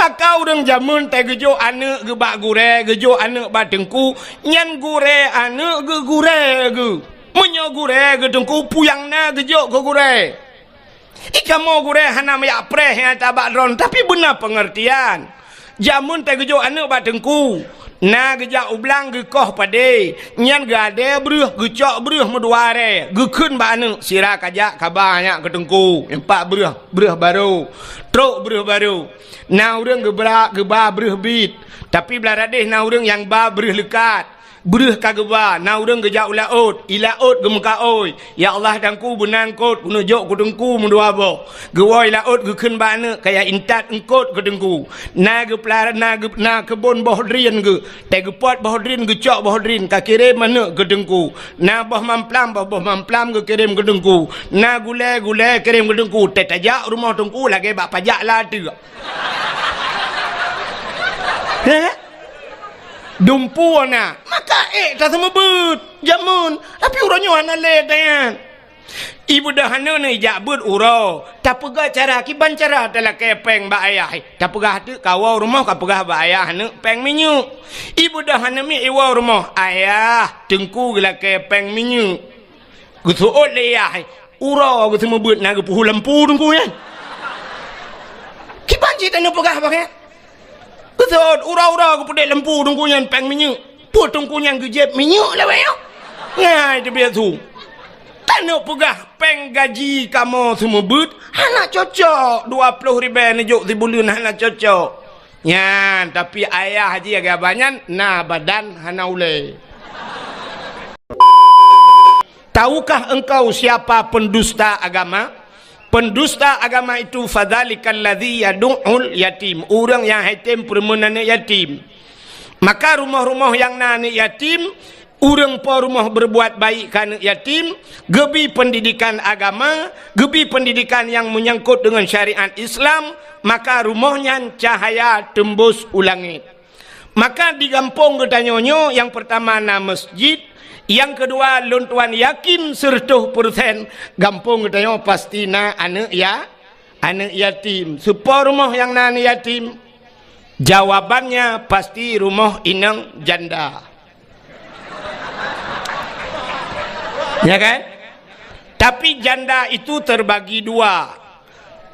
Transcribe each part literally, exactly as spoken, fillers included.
Maka ureuëng jameun teugeujok aneuëk geuh bak gurée, geujok aneuëk bak teungku, nyan gurée aneuëk geuh gurée geuh. Meunyoe gurée geuh teungku, peue nyang na geujok keu gurée. I kamoe gurée hana meuyak preh nyata bak droeneuh, tapi beuna peungeurtian. Jameun teugeujok aneuëk bak teungku, na geujak u blang geukoh padé, nyan geuadée breueh, geucok breueh meudua arée, geukheun bak aneuëk, "Sira kajak kaba nyak keu teungku, empat breueh, breueh barô, trok breueh barô." Na ureuëng geubra, geuba breueh bit, tapi blah radeh na ureuëng nyang ba breueh leukat. Breueh ka geuba, na ureuëng geujak u laôt, i laôt geumeukaôi, "Ya Allah, teungku, beuna eungkôt, keuneuk jok keu teungku meudua boh." Geuwoe i laôt geukheun bak aneuëk, "Kaya intat eungkôt keu teungku." Na geupeulara, na geu-, na keubon boh drien geuh, teugeupot boh drien, geucok boh drien, ka kirém aneuëk keu teungku. Na boh mamplam, boh, boh mamplam geukirém keu teungku. Na gulée, gulée kirém keu teungku. Teutajak rumoh teungku lagée bak pajak lateuk. Heh? Dumpeue na, maka ék taseumeubeuet jameun, tapi uroe nyoe hana lé tanyan. Ibeudôh aneuëk nyoe ijak beuet uroe, tapeugah cara, kiban cara talakée péng bak ayah. Tapeugah teuk ka woe rumoh, ka peugah bak ayah aneuëk péng minyeuk. Ibeudôh aneuëk miet iwoe rumoh, "Ayah, teungku geulakée péng minyeuk." Geuseuôt lé yah, uroe geuseumeubeuet na geupeuhu lampu teungku nyan. Kiban cit aneuëk peugah bak nyan. Geuseuôt uroe-uroe geupeudeh lampu teungku nyan péng minyeuk. Peue teungku nyan geujieb minyeuk lawét nyoe? Ngai teubiet su. Taneuk peugah péng gaji kamoe seumeubeuet hana cocok, dua ploh ribée neujok sibuleuen hana cocok. Nyan, tapi ayah jih lagée abah nyan na badan hana ulée. Tahukah engkau siapa pendusta agama? Pendusta agama itu fadzalikal ladzi yadu'ul yatim, ureuëng nyang hai tem peureumeun aneuëk yatim. Maka rumoh-rumoh nyang na aneuëk yatim, ureuëng po rumoh berbuat baik keu aneuëk yatim, geubi pendidikan agama, geubi pendidikan nyang menyangkut dengan syariat Islam, maka rumoh nyan cahaya teumbus u langét. Maka di gampông geutanyoe nyoe nyang peurtama na masjid, nyang keudua lôn tuan yakin seureutôh peureusén gampông geutanyoe pasti na aneuëk ya, aneuëk yatim. Soe po rumoh nyang na aneuëk yatim? Jawabannya pasti rumoh inong janda. Ya kan? Tapi janda itu terbagi dua.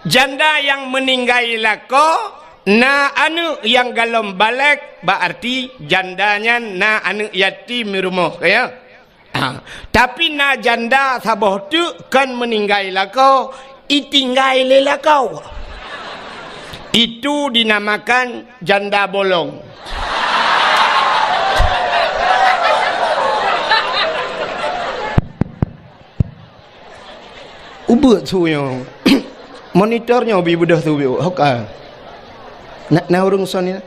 Janda nyang meuninggai lakoe na aneuëk nyang golom balek, bak arti janda nyan na aneuëk yatim di rumoh, ya. Ha, tapi na janda saboh teuk kon meuninggai lakoe, itinggai lé lakoe. Itu dinamakan janda bolong. Ubeuet su nyoe. Monitor nyoe bi beudôh su bi hoka. Na, na ureuëng son ni.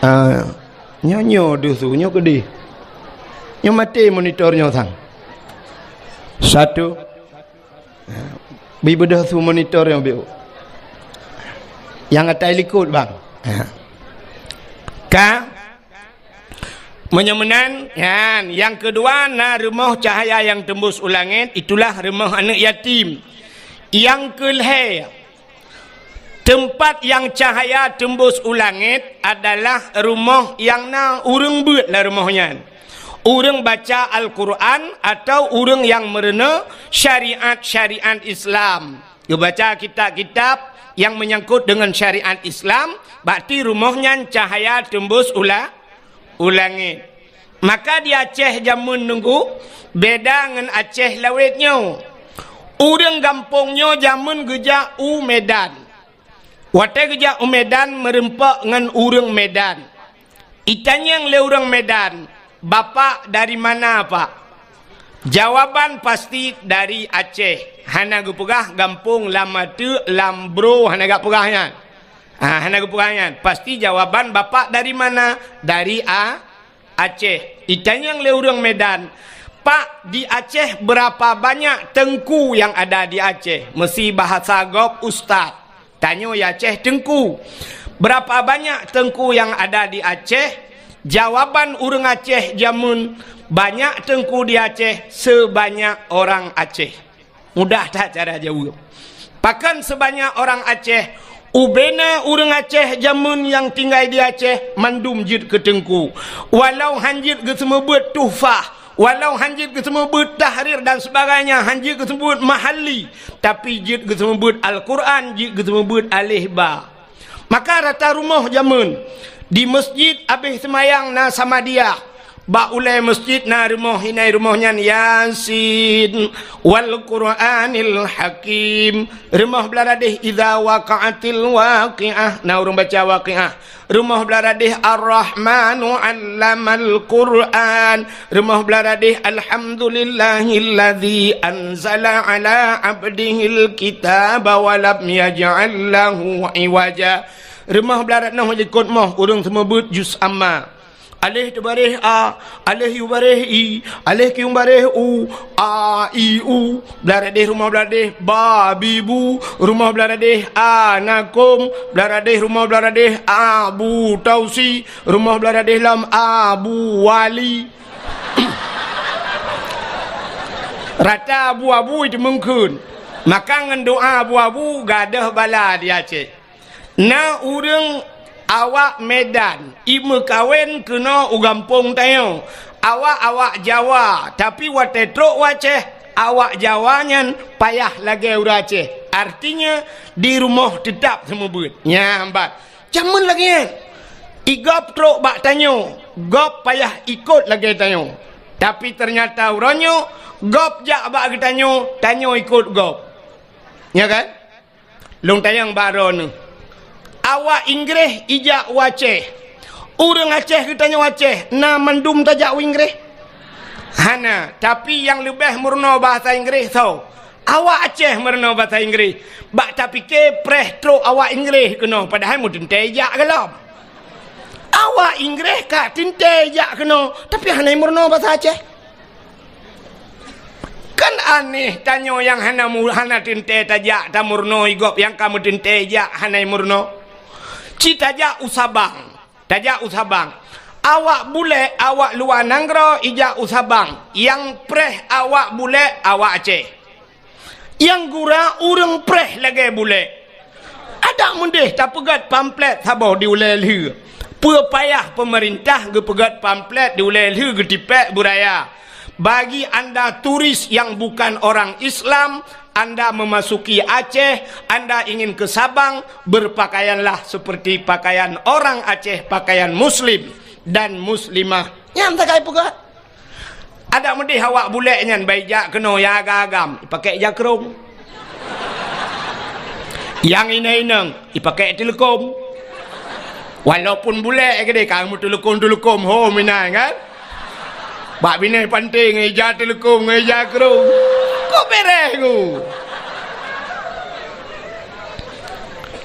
Ah, nyoe nyoe deuh su nyoe keudeh. Nyoe maté monitor nyoe sang. Satu. Bi beudôh su monitor nyoe bi. Nyang atai likot bang. Ka Meunyoe meunan, nyan, nyang keudua na rumoh cahaya nyang teumbus u langét, itulah rumoh aneuëk yatim. Nyang keulhée, teumpat nyang cahaya teumbus u langét adalah rumoh nyang na ureuëng beuet lam rumoh nyan. Ureuëng baca Al-Quran atau ureuëng nyang meurunoe syariat-syariat Islam. Geubaca kitab-kitab nyang meunyangkot deungon syariat Islam, bak ti rumoh nyan cahaya teumbus u la-, u langét. Maka di Aceh jameun nunggu beda ngon Aceh lawét nyoe. Ureuëng gampông nyoe jameun geujak u Medan. Watée geujak u Medan meureumpok ngon ureuëng Medan. Itanyong lé ureuëng Medan, "Bapak dari mana, Pak?" Jawaban pasti dari Aceh. Hana geupeugah gampông lam ateuk, lam bro, hana geupeugah nyan. Ha, hana geupeugah nyan. Pasti jawaban, "Bapak dari mana?" "Dari A-, Aceh." Itanyong lé ureuëng Medan, "Pak, di Aceh berapa banyak teungku yang ada di Aceh?" Meusi bahasa gob ustaz. Tanyoe ya Aceh teungku. Berapa banyak teungku yang ada di Aceh? Jawaban ureuëng Aceh jameun, banyak teungku di Aceh sebanyak orang Aceh. Mudah that cara jaweueb. Pakon sebanyak orang Aceh? Ubena ureuëng Aceh jameun nyang tinggai di Aceh mandum jeuet keu teungku. Walau hán jeuet geuseumeubeuet Tuhfah, walau hán jeuet geuseumeubeuet Tahrir dan sebagainya, hán jeuet geuseumeubeuet Mahalli, tapi jeuet geuseumeubeuet Al-Quran, jeuet geuseumeubeuet aleh ba. Maka rata rumoh jameun, di meuseujid abéh seumayang na Samadiyah, bak ulée meuseujid na rumoh, inan rumoh nyan Yasin, wal Qur'anil Hakim. Rumoh blah radeh Idza Waqa'atil Waqi'ah, na ureuëng baca Waqi'ah. Rumoh blah radeh Ar-Rahmanu 'Allamal Qur'an. Rumoh blah radeh Alhamdulillahilladzi anzala 'ala 'abdihil kitaba wa lam yaj'al lahu 'iwaja. Rumoh blah radeh noh likot moh ureuëng seumeubeuet juz amma. Aleh teubareh a, aleh yu bareh i, aleh kiung bareh u, a, i, u. Blah radeh rumoh blah radeh ba, bi, bu, rumoh blah radeh a, na, kum, blah radeh rumoh blah radeh a, bu, tausi, rumoh blah radeh lam a, bu, wali. Rata abu-abu itu mungkin. Maka ngon doa abu-abu gadoh bala di Aceh. Na ureuëng awak Medan imeukawen keunoe u gampông tanyoe. Awak-awak Jawa, tapi watée trok u Aceh, awak Jawa nyan payah lagée ureuëng Aceh. Artinya, di rumoh teutap seumeubeuet. Nyan bat. Jameun lagée nyan. I gob trok bak tanyoe, gob payah ikot lagée tanyoe. Tapi teunyata uroe nyoe, gob jak bak geutanyoe, tanyoe ikot gob. Nya kan? Lôn tanyong bak droeneuh. Awak Inggréh ijak u Aceh. Ureuëng Aceh geutanyoe Aceh, na mandum tajak u Inggréh? Hana, tapi nyang leubeh meurunoe bahasa Inggréh soe? Awak Aceh meurunoe bahasa Inggréh. Bak tapike preh trok awak Inggréh keunoe, padahai meuteuntée jak gohlom. Awak Inggréh ka teuntée jak keunoe, tapi hana meurunoe bahasa Aceh. Kan aneh tanyoe nyang hana mu-, hana teuntée tajak tameurunoe i gob nyang ka meuteuntée jak hana meurunoe. Ci tajak u Sabang. Tajak u Sabang. Awak bulek, awak luwa nanggroe ijak u Sabang. Nyang preh awak bulek, awak Aceh. Nyang gura ureuëng preh lagée bulek. Adak meudeh tapeugét pamflet saboh di ulée lheueh. Peue payah peumeurintah geupeugét pamflet di ulée lheueh geutipék beuraya. Bagi anda turis yang bukan orang Islam, anda memasuki Aceh, anda ingin ke Sabang, berpakaianlah seperti pakaian orang Aceh, pakaian muslim dan muslimah. Nyan sagai peugah. Adak meudeh awak bulek nyan bai jak keunoe nyang agam-agam, ipakèk ija krông. Nyang inong-inong, ipakèk teuleukom. Walaupun bulek keudeh ka meuteuleukom-teuleukom hom inan kan. Bak binéh panté ngon ija teuleukom, ngon ija krông. Kok beres ku?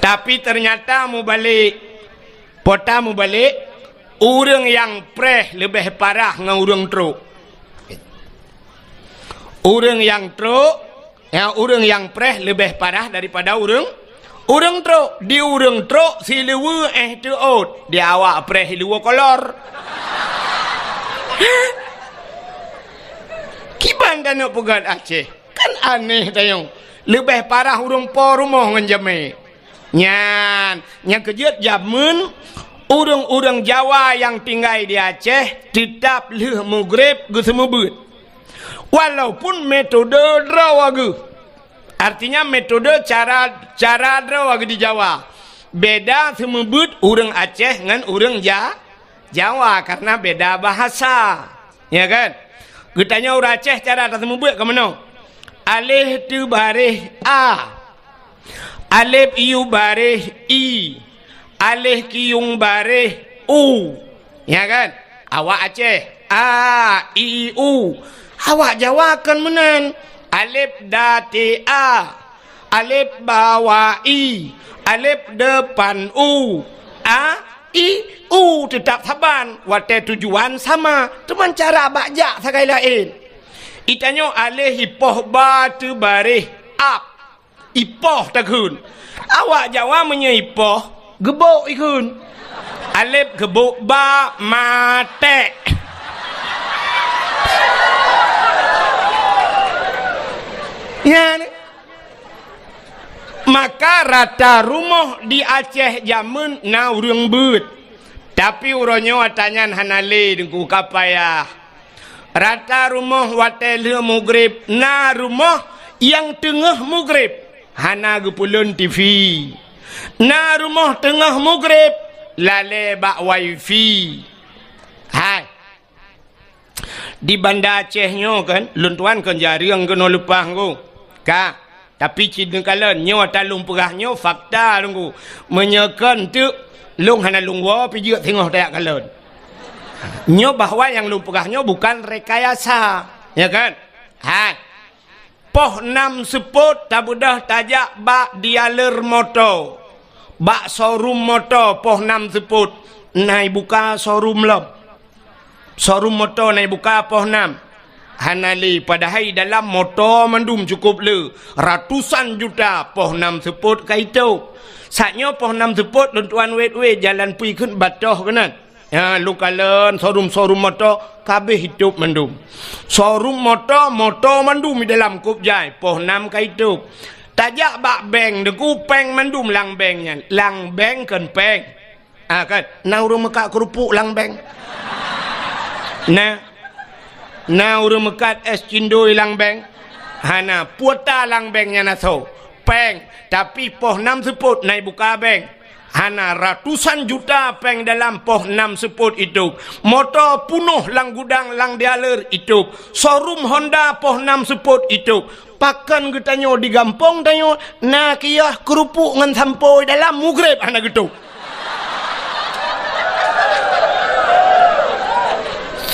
Tapi ternyata mubalek, pota mubalek, ureuëng nyang preh leubeh parah ngon ureuëng trok. Ureuëng nyang trok, ya, ureuëng nyang preh leubeh parah daripada ureuëng, ureuëng trok. Di ureuëng trok siluweue éh teuôt, di awak preh siluweue kolor. Kiban taneuk peugét Aceh? Kan aneh tanyoe. Leubeh parah ureuëng po rumoh ngon jamé. Nyan, nyang keujeuet jameun ureuëng-ureuëng Jawa nyang tinggai di Aceh teutab lheueh mugreb geuseumeubeuet. Walaupun metode droe geuh. Artinya metode cara, cara droe geuh di Jawa. Beda seumeubeuet ureuëng Aceh ngon ureuëng Ja-, Jawa karena beda bahasa. Ya kan? Geutanyoe ureuëng Aceh cara taseumeubeuet ka meunoe. Aleh teubareh a. Alef yu bareh i. Aleh kiyung bareh u. Ya kan? Awak Aceh. A, i, u. Awak Jawa kon meunan. Alef da te a. Alef ba wa i. Alef depan u. A, i, u teutab saban. Watée tujuan sama. Teuma cara bak jak sagai laén. Itanyoe aleh ipoh ba teubareh ab. Ipoh takheun. Awak Jawa meunyoe ipoh, geubok ikheun. Alef geubok ba matek. Nyan. Maka rata rumoh di Aceh jameun na ureuëng beuet. Tapi uroe nyoe ata nyan hana lé, Teungku, ka payah. Rata rumoh watée lheueh mugreb, na rumoh nyang teungoh mugreb hana geupeulon T V. Na rumoh teungoh mugreb lalée bak wifi. Hai. Di Banda Aceh nyoe kan, lôn tuan kan jareueng keunoe leupah nggo. Ka, tapi cit neukalon, nyoe ata lôn peugah nyoe fakta Teungku. Meunyoe kon teuk, lôn hana lôn woe pih jeuet singoh tajak kalon. Nyoe bahwa nyang lôn peugah nyoe bukan rekayasa, ya kan? Hai. Poh nam seupôt tabeudôh tajak bak dealer moto, bak showroom moto poh nam seupôt na ibuka showroom lom. Showroom moto na ibuka poh nam. Hana lé, padahai dalam moto mandum cukôp le, ratusan juta poh nam seupôt ka itôb. Saat nyoe poh nam seupôt lôn tuan wét-wét jalan pui kheun batoh keunan. Ya, lôn kalon showroom-showroom moto kabeh itôb mandum. Showroom moto, moto mandum di dalam kôb jai, poh nam ka itôb. Tajak bak bank, Teungku, péng mandum lam bank nyan. Lam bank kon péng. Ah, kan? Na ureuëng meukat keurupuk lam bank? Na. Na ureuëng meukat és cindoi lam bank? Hana. Kuota lam bank nyan asoe. Péng. Tapi poh nam seupôt na ibuka bank. Hana, ratusan juta péng dalam poh nam seupôt itôb. Moto punoh lam gudang, lam dealer itôb. Showroom Honda poh nam seupôt itôb. Pakon geutanyoe di gampông tanyoe na kios keurupuk ngon sampoe dalam mugreb hana geutôb.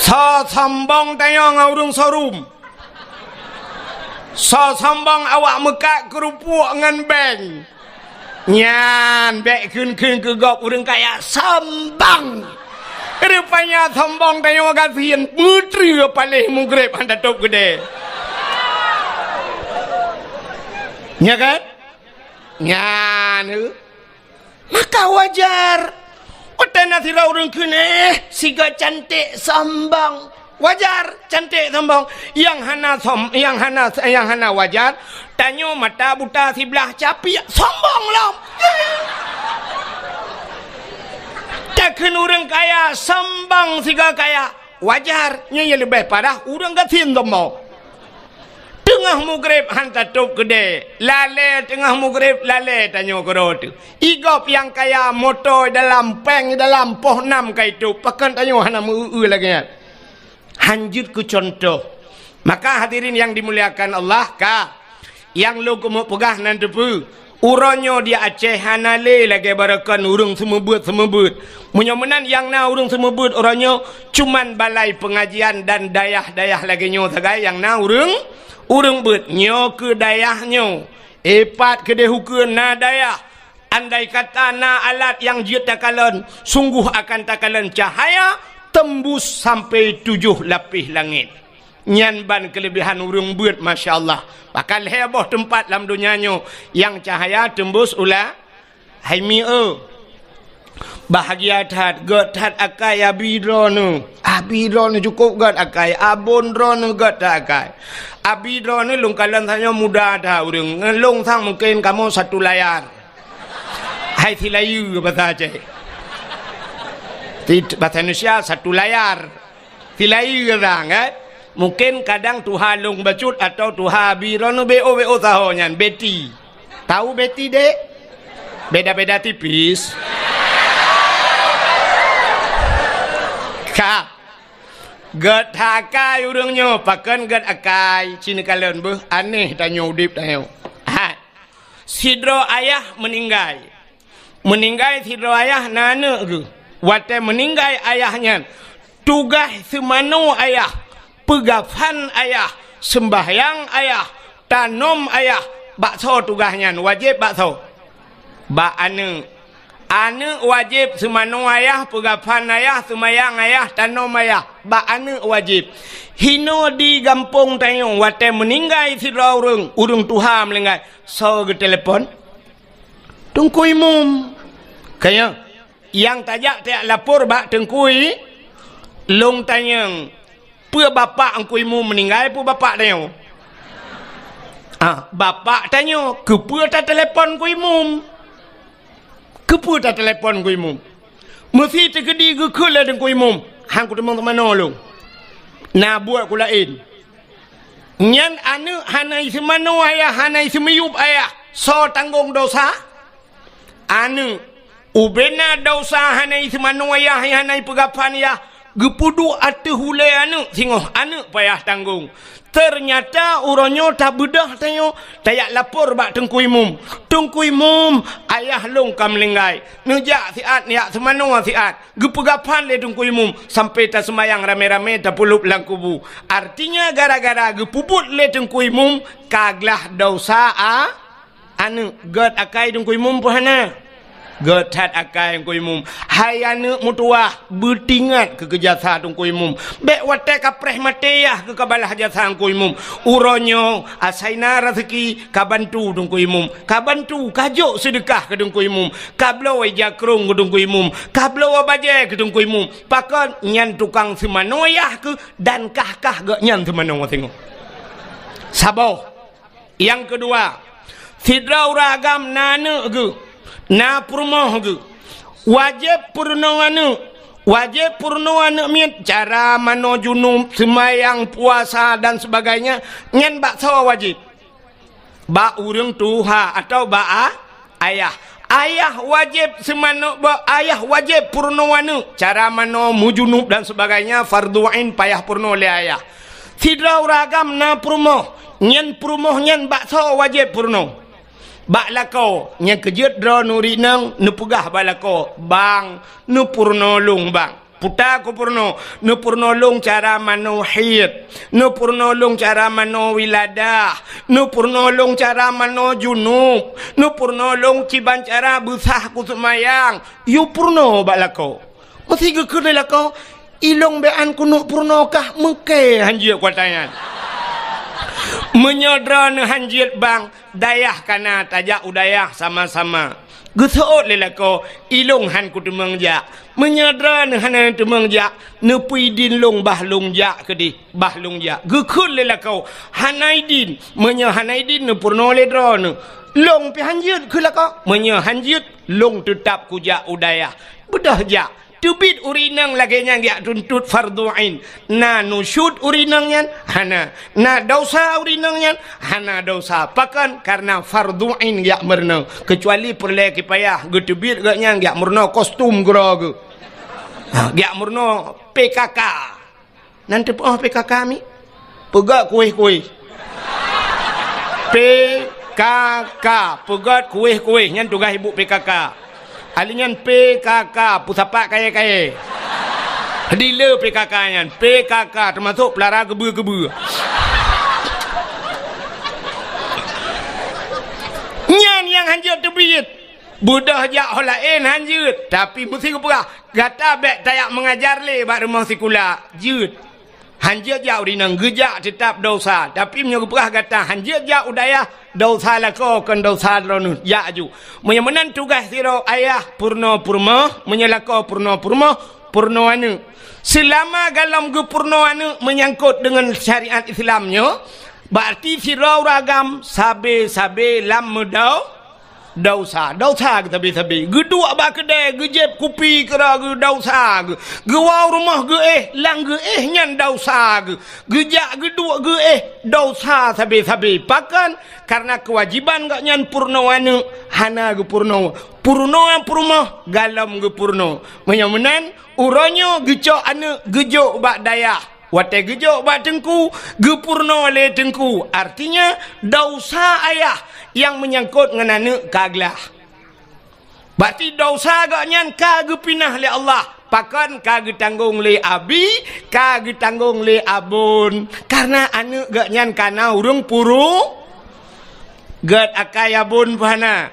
Soe sombong tanyoe ngon ureuëng showroom. Soe sombong awak meukat keurupuk ngon bank. Nyan bék kheun-kheun keu gob ureuëng kaya sombong. Rupanya sombong tanyoe gasien, meutreue paléh mugreb hana tôb keudè. Nya kan? Nyan, eh. Maka wajar. Watée na sidroe ureuëng kheun, eh, sigoe cantik sombong. Wajar, cantik sombong. Nyang hana som-, nyang hana, nyang hana wajar, tanyoe mata buta siblah capiak, sombong lom. Takheun ureuëng kaya, sombong sigoe kaya. Wajar, nyan nyang leubeh parah ureuëng gasien sombong. Teungoh mugreb han tatôb keudè, lalée teungoh mugreb lalée tanyoe keudroe teuh. Igob nyang kaya moto dalam, péng dalam, poh nam ka itôb, pakon tanyoe hana meu-eu lagée nyan. Han jeuet keu cuntoh. Maka hadirin nyang dimuliakan Allah, ka nyang lôn keumeung peugah nan teupeue, uroe nyoe di Aceh hana lé lagée baroekon ureuëng seumeubeuet-seumeubeuet. Meunyoe meunan nyang na ureuëng seumeubeuet uroe nyoe cuman balai peungajian dan dayah-dayah lagée nyoe sagai nyang na ureuëng, ureuëng beuet. Nyoe keu dayah nyoe, ipat keudeh ukeue na dayah. Andai kata na alat nyang jeuet takalon, sungguh akan takalon cahaya teumbus sampai tujoh lapéh langét. Nyan ban keuleubehan ureuëng beuet, masya Allah. Bahkan lhée boh teumpat lam donya nyoe nyang cahaya teumbus u la-, hai mi-, eu. Bahagia that, gét that akai abi droeneuh. Abi droeneuh cukôp gét akai, abon droeneuh gét that akai. Abi droeneuh lôn kalon tanyoe muda that ureuëng, ngon lôn sang mungken kamoe satu layar. Hai silayeue basa Aceh. Ti-, basa Indonesia satu layar. Silayeue sang, kan? Mungken kadang tuha lôn bacut atau tuha abi droeneuh B O, B O saho nyan, Betty. Tahu Betty, Dek? Beda-beda tipis. Ka. Gét that akai ureuëng nyoe, pakon gét akai, ci neukalon beuh, aneh tanyoe udeb tanyoe. Hai. Sidroe ayah meuninggai. Meuninggai sidroe ayah na aneuëk geuh. Watée meuninggai ayah nyan, tugaih seumanoe ayah, peugafan ayah, seumbahyang ayah, tanom ayah, bak soe tugaih nyan, wajéb bak soe? Bak aneuëk. Aneuëk wajéb seumanoe ayah, peugafan ayah, seumayang ayah, tanom ayah, bak aneuëk wajéb. Hinoe di gampông tanyoe watée meuninggai sidroe ureuëng, ureuëng tuha meuninggai, soe geutelepon? Teungku Imum. Kaya, nyang tajak tajak lapor bak Teungku I-, lôn tanyong, peue bapak Teungku Imum meuninggai, peue bapak tanyoe? Ah, bapak tanyoe, "Keupeue tatelepon keu imum? Keupeue tatelepon keu imum?" Meusi teukeudi geukheun lé Teungku Imum, "Han kuteumeung seumanoe lôn. Na buet ku laén." Nyan aneuëk hana iseumanoe ayah, hana iseumiyueb ayah. Soe tanggong dosa? Aneuëk. Ubena dosa hana iseumanoe ayah, hana ipeugaphan ayah, geupeuduek ateueh ulée aneuëk singoh, aneuëk payah tanggong. Teunyata uroe nyoe tabeudôh tanyoe, tajak lapor bak Teungku Imum, "Teungku Imum, ayah lôn ka meuninggai." Neujak siat, neujak seumanoe siat. Geupeugaphan lé Teungku Imum, sampai taseumayang ramé-ramé tapeulop lam kubu. Artinya, gara-gara geupeubuet lé Teungku Imum, ka glah dosa a-, aneuëk. Gét akai Teungku Imum peue hana? Gét that akai Teungku Imum. Hai aneuëk meutuwah, beutingat keu, keu jasa Teungku Imum. Bék watée ka preh maté yah keu ka balaih jasa Teungku Imum. Uroe nyoe, asai na raseuki, ka bantu Teungku Imum. Ka bantu, ka jok seudeukah keu Teungku Imum. Ka bloe ija krông keu Teungku Imum. Ka bloe bajée keu Teungku Imum. Pakon? Nyan tukang seumanoe yah keu, dan kah-kah geuh nyan seumanoe singoh. Saboh. Nyang keudua, sidroe ureuëng agam na aneuëk geuh, na peurumoh geuh. Wajéb peurunoe aneuëk. Wajéb peurunoe aneuëk miet, cara manoe junub, seumayang, puasa, dan sebagainya, nyan bak soe wajéb? Bak ureuëng tuha atawa bak a-, ayah. Ayah wajéb seumanoe, bak ayah wajéb peurunoe aneuëk, cara manoe, meujunub dan sebagainya, fardhu ain payah peurunoe lé ayah. Sidroe ureuëng agam na peurumoh, nyan peurumoh nyan bak soe wajéb peurunoe? Bak lakoe. Nyang keujeuet droeneuh ureuëng inong, neupeugah bak lakoe, "Bang, neupeurunoe lôn, Bang." Peue ta kupeurunoe? Neupeurunoe lôn cara manoe haid, neupeurunoe lôn cara manoe wiladah, neupeurunoe lôn cara manoe junub, neupeurunoe lôn kiban cara beusah kuseumayang. Yue peurunoe bak lakoe. Meusi geukheun lé lakoe, "Ilôn bék an keuneuk peurunoe kah, meuké han jeuet kuata nyan." Meunyoe droeneuh han jeuet, Bang, dayah ka na, tajak u dayah sama-sama. Geuseuôt lé lakoe, "Ilôn han kuteumeung jak." Meunyoe droeneuh hana teumeung jak, "Neupeuidin lôn bah lôn jak keudeh, bah lôn jak." Geukheun lé lakoe, "Hana idin." Meunyoe hana idin, neupeurunoe lé droeneuh, "Lôn pih han jeuet," kheun lakoe. "Meunyoe han jeuet, lôn teutab kujak u dayah." Beudôh jak. Teubiet ureuëng inong lagée nyan geujak tuntot fardhu ain. Na nusyuz ureuëng inong nyan? Hana. Na desya ureuëng inong nyan? Hana desya. Pakon? Kareuna fardhu ain geujak meurunoe. Keucuali peureulée kipayah geuteubiet gobnyan geujak meurunoe kostum keudroe geuh. Ha, geujak meurunoe P K K. Nan teupeue P K K mi? Peugét kueh-kueh. P K K, peugét kueh-kueh, nyan tugaih ibu P K K. Ahli nyan P K K, peusapat kayée-kayée. Dealer P K K nyan, P K K teumasok peulara geubeue-geubeue. Nyan nyang han jeuet teubiet. Beudôh jak ho laén han jeuet, tapi meusti geupeugah, "Gata bék tajak meungajar lé bak rumoh sikula." Jeuet. Han jeuet jak ureuëng inong, geujak teutab desya. Tapi meunyoe geupeugah gata han jeuet jak u dayah, desya lakoe kon desya droeneuh, jak aju. Meunyoe meunan tugaih sidroe ayah peurunoe peurumoh, meunyoe lakoe peurunoe peurumoh, peurunoe aneuëk. Seulama golom geupeurunoe aneuëk meunyangkot deungon syariat Islam nyoe, berarti sidroe ureuëng agam sabe-sabe lam meudau- Desya, desya geusabe-sabe. Geuduek bak keudée, geujieb kupi keudroe geuh desya geuh. Geuwoe rumoh geuéh, lam geuéh nyan desya geuh. Geujak geuduek geuéh, desya sabe-sabe. Pakon? Kareuna keuwajéban gobnyan peurunoe aneuëk hana geupeurunoe. Peurunoe peurumoh golom geupeurunoe. Meunyoe meunan, uroe nyoe geucok aneuëk geujok bak dayah. Watée geujok bak teungku, geupeurunoe lé teungku. Artinya, desya ayah nyang meunyangkot ngon aneuëk ka glah. Berarti desya gobnyan ka geupinah lé Allah. Pakon? Ka geutanggong lé abi, ka geutanggong lé abon. Kareuna aneuëk gobnyan ka na ureuëng puru-, gét akai abon peue hana?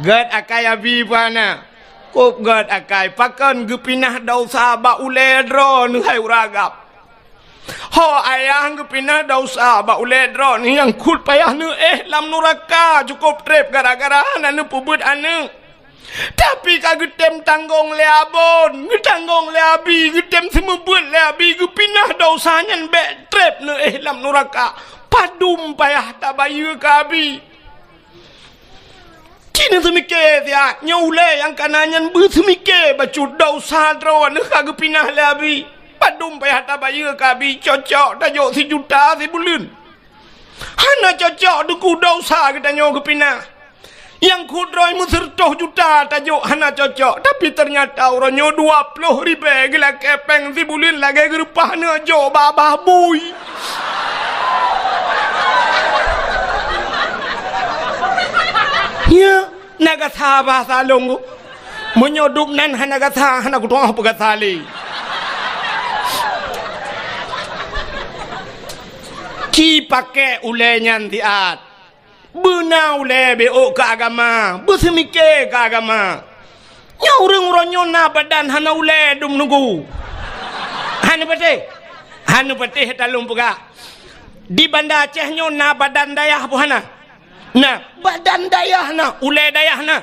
Gét akai abi peue hana? Kôb gét akai. Pakon? Geupinah desya bak ulée droeneuh hai ureuëng agam. Ho ayah geupinah desya bak ulée droeneuh nyang kheun payah neuéh lam nuraka, cukôp treb gara-gara hana neupeubuet aneuëk. Tapi ka geutem tanggong lé abon, geutanggong lé abi, geutem seumeubeuet lé abi, geupinah desya nyan bék treb neuéh lam nuraka. Padum payah tabayeue keu Abi. Ci neuseumike siat, nyoe ulée nyang kana nyan beuseumike bacut desya droeneuh ka geupinah lé Abi. Padum payah tabayeue keu Abi, cocok tajok sijuta sibuleuen. Hana cocok Teungku, desya geutanyoe geupinah. Nyang kudroe meusireutôh juta tajok hana cocok, tapi teunyata uroe nyoe dua ploh ribée geulakée péng sibuleuen lagée geureupah aneuk jok bak babah bui. Ya, na gasa bahasa lôn ku. Meunyoe dub nan hana gasa, hana kutu'oh peugasa lé. Ci pakék ulée nyan siat. Beuna ulée beuôk keu agama, beuseumike keu agama. Nyoe ureuëng uroe nyoe na badan hana ulée dum nunggu. Hana patéh. Hana patéh talôn peugah. Di Banda Aceh nyoe na badan dayah peue hana? Na, badan dayah na, ulée dayah na.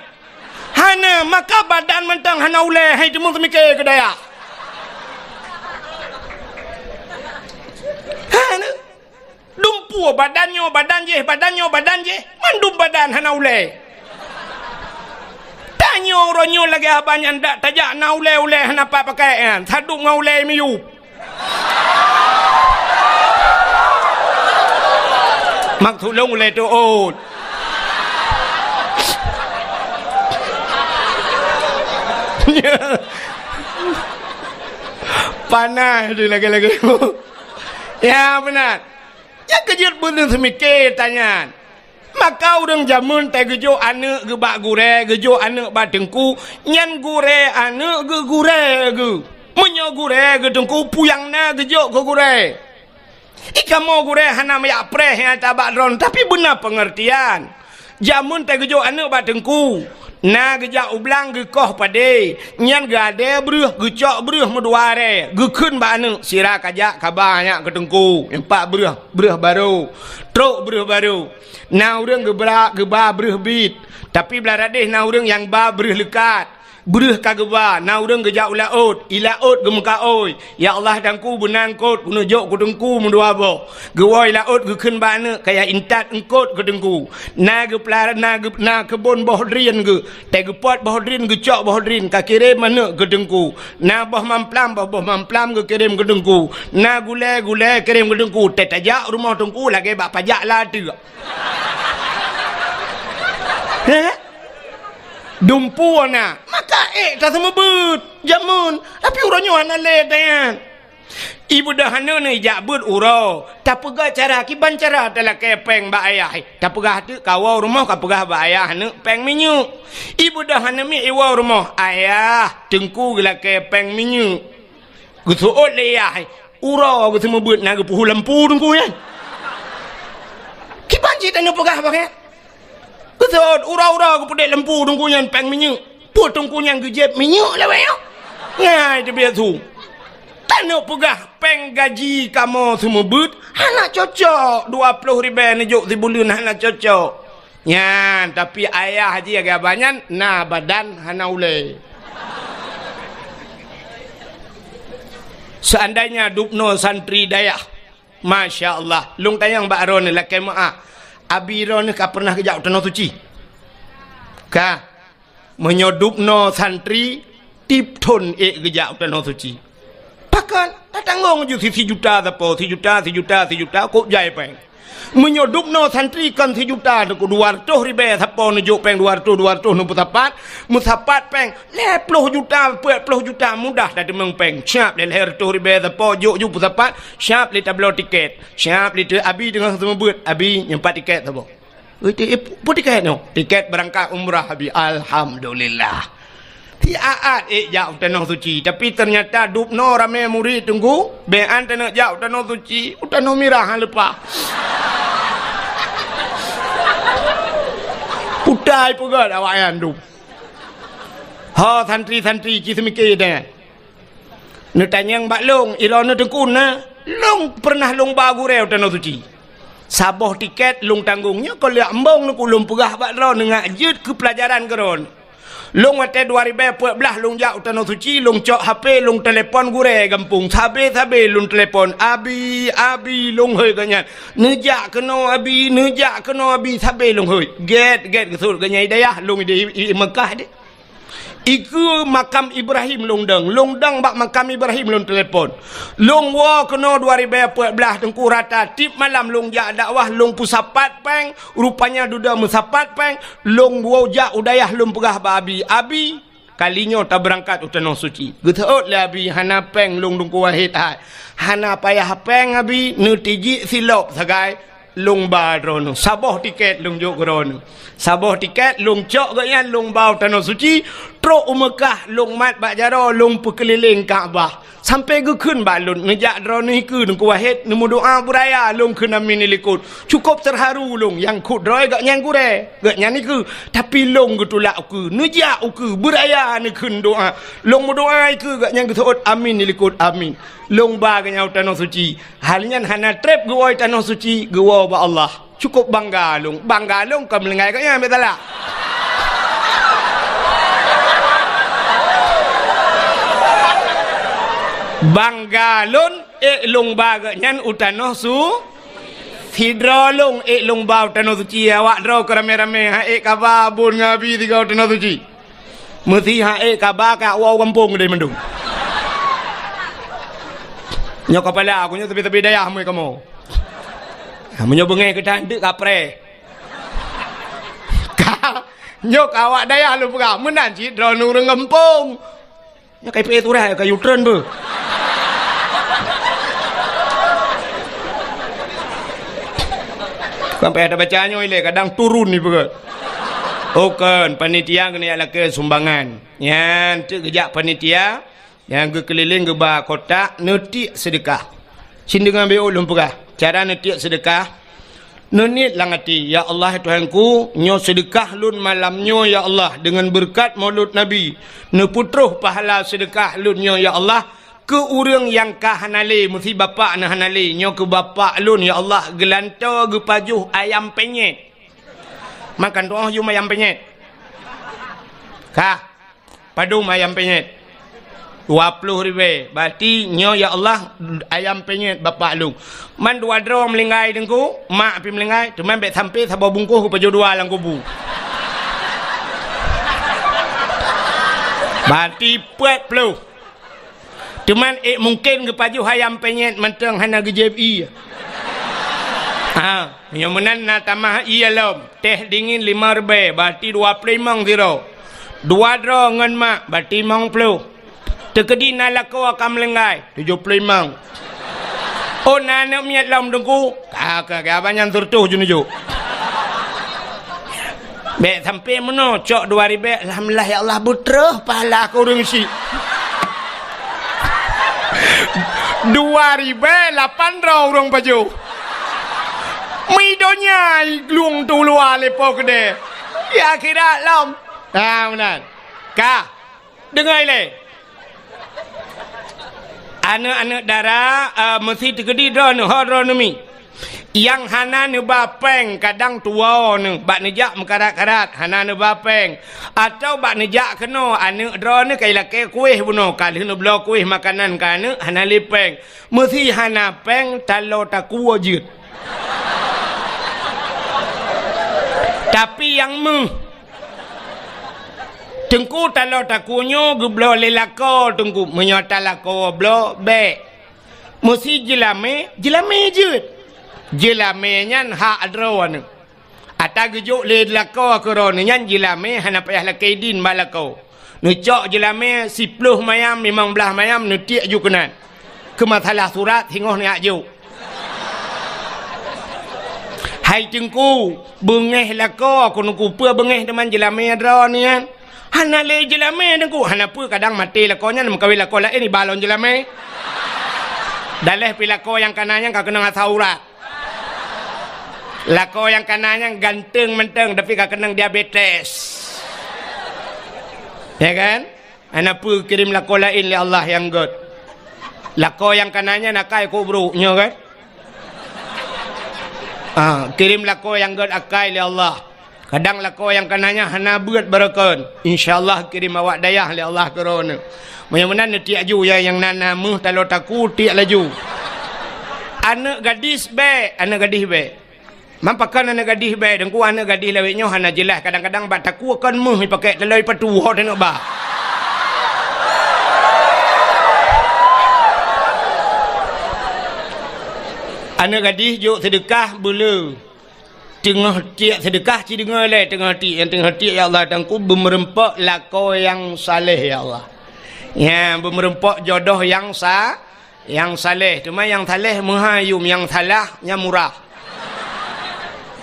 Hana, maka badan mantong hana ulée, hai teumeuseumike keu dayah. Hana. Dumpeue badan nyoe, badan jéh, badan nyoe, badan jéh, mandum badan hana ulée. Tanyoe uroe nyoe lagée haba nyan dak tajak na ulée-ulée hana pat pakai nyan, sadub ngon ulée miyueb. Maksud lôn ulée teuôt. Panas di lagée-lagée. Ya, beuna. Nyang keujeuet beuneuh seumike tanyan. Maka ureuëng jameun teugeujok aneuëk geuh bak gurée, geujok aneuëk bak teungku, nyan gurée aneuëk geuh gurée geuh. Meunyoe gurée geuh teungku, peue nyang na geujok keu gurée. Ikamoe gurée hana meuyak preh nyata bak droen, tapi beuna peungeurtian. Jameun teugeujok aneuëk bak teungku, na geujak u blang geukoh padé, nyan geuadée breueh, geucok breueh meudua arée, geukheun bak aneuëk, sira kajak kaba nyak keu teungku, empat breueh, breueh barô, trok breueh barô. Na ureuëng geubra, geuba breueh bit, tapi blah radeh na ureuëng nyang ba breueh leukat. Breueh ka geuba, na ureuëng geujak u laôt, i laôt geumeukaôi, "Ya Allah, teungku beuna eungkôt, keuneuk jok keu teungku meudua boh." Geuwoe i laôt geukheun bak aneuëk, "Kaya intat eungkôt keu teungku." Na geupeulara, na geu-, na keubon boh drien geuh, teugeupot boh drien, geucok boh drien, ka kirém aneuëk keu teungku. Na boh mamplam, boh, boh mamplam geukirém keu teungku. Na gulée, gulée kirém keu teungku. Teutajak rumoh teungku lagée bak pajak lateuk. Heh? Dumpeue na, maka ék taseumeubeuet jameun, tapi uroe nyoe hana lé tanyan. Ibeudôh hana neujak beuet uroe, tapeugah cara kiban cara talakée péng bak ayah. Tapeugah teuk kawoe rumoh kapeugah bak ayah aneuëk péng minyeuk. Ibeudôh hana miet iwoe rumoh, ayah, teungku geulakée péng minyeuk. Geuseuôt lé yah, uroe geuseumeubeuet na geupeuhu lampu teungku nyan. Kiban cit tanyoe peugah bak nyan. Geuseuôt uroe-uroe geupeudék lampu teungku nyan péng minyeuk. Peue teungku nyan geujieb minyeuk lawét nyoe? Ngai teubiet su. Tanyoe peugah péng gaji kamoe seumeubeuet hana cocok, dua ploh ribée neujok sibuleuen hana cocok. Nyan, tapi ayah jih lagée haba nyan na badan hana ulée. Seandainya dubnoe santri dayah, masya Allah, lôn tanyong bak droeneuh lakée meuáh, abi droeneuh ka peureunah geujak u Tanoh Suci? Ka. Meunyoe dubnoe santri, tieb thon ék geujak u Tanoh Suci. Pakon? Tatanggong ju si, sijuta sapo, sijuta, sijuta, sijuta, kok jai péng. Meunyoe dubnoe santri kon sijuta, teungku, dua reutôh ribée sapo neujok péng dua reutôh, dua reutôh neupeusapat, meusapat péng lhée ploh juta, peuet ploh juta mudah tateumeung péng. Siab lé lhée reutôh ribée sapo jok ju peusapat, siab lé tabloe tiket. Siab lé teu abi teungoh seumeubeuet, abi nyoe pat tiket saboh. Ui, ti-, ih, peue tiket nyoe? Tiket beurangkat umrah, abi. Alhamdulillah. Siat-at ék jak u Tanoh Suci, tapi teunyata dubnoe ramé murit teungku, bék an taneuk jak u Tanoh Suci, u Tanoh Mirah han leupah. Putai peugét awaknyan dum. Ho santri-santri ci seumike deh. Neutanyong bak lôn, iroe neuteukun na, lôn peureunah lôn ba gurée u Tanoh Suci. Saboh tiket lôn tanggong, nyoe kon lheueh embong neukeu lôn peugah bak droe neungak jeuet keu peulajaran keu droe. Lôn watèe dua ribèe peuet blah lôn jak u Tanoh Suci, lôn cok H P, lôn telepon gurèe gampông. Sabé-sabé lôn telepon, "Abi, Abi," lôn hôi geuh nyan. "Neujak keunoe Abi, neujak keunoe Abi," sabé lôn hôi. Gèt-gèt geusut geuh nyan i dayah, lôn i, i, i Meukah deh. Ikeue makam Ibrahim lôn dong. Lôn dong bak makam Ibrahim lôn telepon. Lôn woe keunoe dua ribèe peuet blah Teungku, rata tiep malam lôn jak dakwah, lôn peusapat pèng, rupanya dudoe meusapat pèng, lôn woe jak u dayah lôn peugah bak Abi, "Abi, kali nyoe tabeurangkat u Tanoh Suci." Geuseuôt lé Abi, "Hana pèng lôn Teungku Wahid hai." "Hana payah pèng Abi, neutijik silop sagai." Lôn ba droeneuh, saboh tiket lôn jok keu droeneuh. Saboh tiket lôn cok geuh nyan lôn ba u Tanoh Suci, trok u Meukah lôn mat bak jaroe lôn peukeulileng Ka'bah. Sampoe geukheun bak lôn, "Neujak droeneuh ikeue Teungku Wahid, neumeudoa beuraya," lôn kheun, "Amin," i likot. Cukôp teuharu lôn, nyang kheun droe geuh nyan gurèe, geuh nyan ikeue. Tapi lôn geutulak ukeue, "Neujak ukeue, beuraya neukheun doa." Lôn meudoa ikeue geuh nyan geuseuôt, "Amin," i likot, "Amin." Lôn ba geuh nyan u Tanoh Suci. Hai nyan hana trép geuwoe Tanoh Suci, geuwoe bak Allah. Cukôp bangga lôn. Bangga lôn kon meulinggai geuh nyan, bèk salah. Bangga lôn, ék lôn ba geuh nyan u Tanoh Su-, sidroe lôn ék lôn ba u Tanoh Suci, awak droe keu ramé-ramé, han ék kaba Abon ngon Abi sigoe u Tanoh Suci. Meusi han ék kaba ka woe gampông deh mandum. Nyoe kapala aku nyoe sabe-sabe dayah mui kamoe. Ha, meunyoe beungéh keu tan deuk kapreh. Ka, nyoe ka awak dayah lôn peugah, meunan cit droeneuh ureueng gampông. Nyoe ka ipeu surat ka yutreun beuh. Sampai ada baca nyoe ilée kadang turun ni peugah. Oh kan, panitia keuneuk lakée sumbangan. Nyan teuk geujak panitia, nyang geukeulileng geuba kotak neutiek seudeukah. Sindeungan B O lôn peugah, cara neutiek seudeukah. Neuniet lam até, "Ya Allah, Tuhanku, nyoe seudeukah lôn malam nyoe, ya Allah, deungon beureukat Maulud Nabi. Neupeutroh pahala seudeukah lôn nyoe, ya Allah, keu ureueng nyang ka hana lé, meusi bapak na hana lé, nyoe keu bapak lôn, ya Allah, geulantoe geupajoh ayam penyet." Makan tu'oh yum ayam penyet. Kah. Padum ayam penyet? Dua ploh ribèe. Berarti nyoe, ya Allah, ayam penyet bapak lôn. Man dua droe meulinggai Teungku, mak pih meulinggai, teuma bèk sampoe saboh bungkôh geupajoh dua lam kubu. Berarti peuet ploh. Teuma ék mungken geupajoh ayam penyet mantong hana geujieb ié. Ha, nyoe meunan na tamah ié lom. Teh dingin lima ribèe, berarti dua ploh limong sidroe. Dua droe ngon mak, berarti limong ploh. Teukeudi na lakoe ka meulinggai, tujoh ploh limong. Oh, na aneuk miet lom Teungku? Ka, ka, ka, abang nyan seureutôh jeuneujok. Bèk sampoe meunoe, cok dua ribèe, "Alhamdulillah, ya Allah, beutroh pahala keu ureueng syiek." Dua ribèe lapan droe ureueng pajoh. Meudonya i glung tu luwa lé po keudè. Ya akhirat lom. Nah, meunan. Ka. Deungoe ilée. Aneuk-aneuk dara, eh, meusi teukeudi droeneuh, ho droeneuh mi. Nyang hana neuba péng kadang tuwoe neuh, bak neujak meukarat-karat, hana neuba péng. Atawa bak neujak keunoe, aneuk droeneuh ka ilakée kuéh bunoe, ka lheueh neubloe kuéh makanan keu aneuk, hana lé péng. Meusi hana péng, taloe takue jeuet. Tapi nyang meuh, Teungku, taloe takue nyoe geubloe lé lakoe Teungku. Meunyoe ata lakoe bloe, bék. Meusi jeulamé, jeulamé jeuet. Jeulamé nyan hak droeneuh. Ata geujok lé lakoe keu droeneuh nyan jeulamé hana payah lakée idin bak lakoe. Neucok jeulamé siploh mayam, limong blaih mayam, neutiek ju keunan. Keu masalah surat, singoh neujak jok. Hai Teungku, beungéh lakoe, keuneuk kupeue beungéh teuma jeulamé droeneuh nyan. Hana lé jeulamé Teungku, hana peue kadang maté lakoe nyan meukawen lakoe laén iba lom jeulamé. Daleh pi lakoe nyang kana nyan ka keunong asa urat. Lakoe nyang kana nyan ganteng mantong tapi ka keunong diabetes. Ya kan? Hana peue kirém lakoe laén lé Allah nyang gét. Lakoe nyang kana nyan akai kok brok nyoe kan? Ah, kirém lakoe nyang gét akai lé Allah. Kadang lakoe nyang ka na nyan hana beuet barokon. Insya Allah kirém awak dayah lé Allah keu droeneuh. Meunyoe meunan neutiek ju, ya, nyang na, na méuh taloe takue tiek laju. Aneuëk gadis bèk, aneuëk gadis bèk. Man pakon aneuëk gadis bèk, Teungku, aneuëk gadis lawét nyoe hana jeulaih, kadang-kadang bak takue kon méuh jipakèk taloe patu ho teuneuk ba. Aneuëk gadis jok seudeukah beuleu. Teungoh tiek seudeukah ci deungoe lé, teungoh tiek, nyang teungoh tiek, "Ya Allah, Teungku, beumeureumpok lakoe nyang saleh, ya Allah. Ya, beumeureumpok jodoh nyang sa-, nyang saleh. Teuma nyang saleh meuhai yum, nyang salah nyan murah."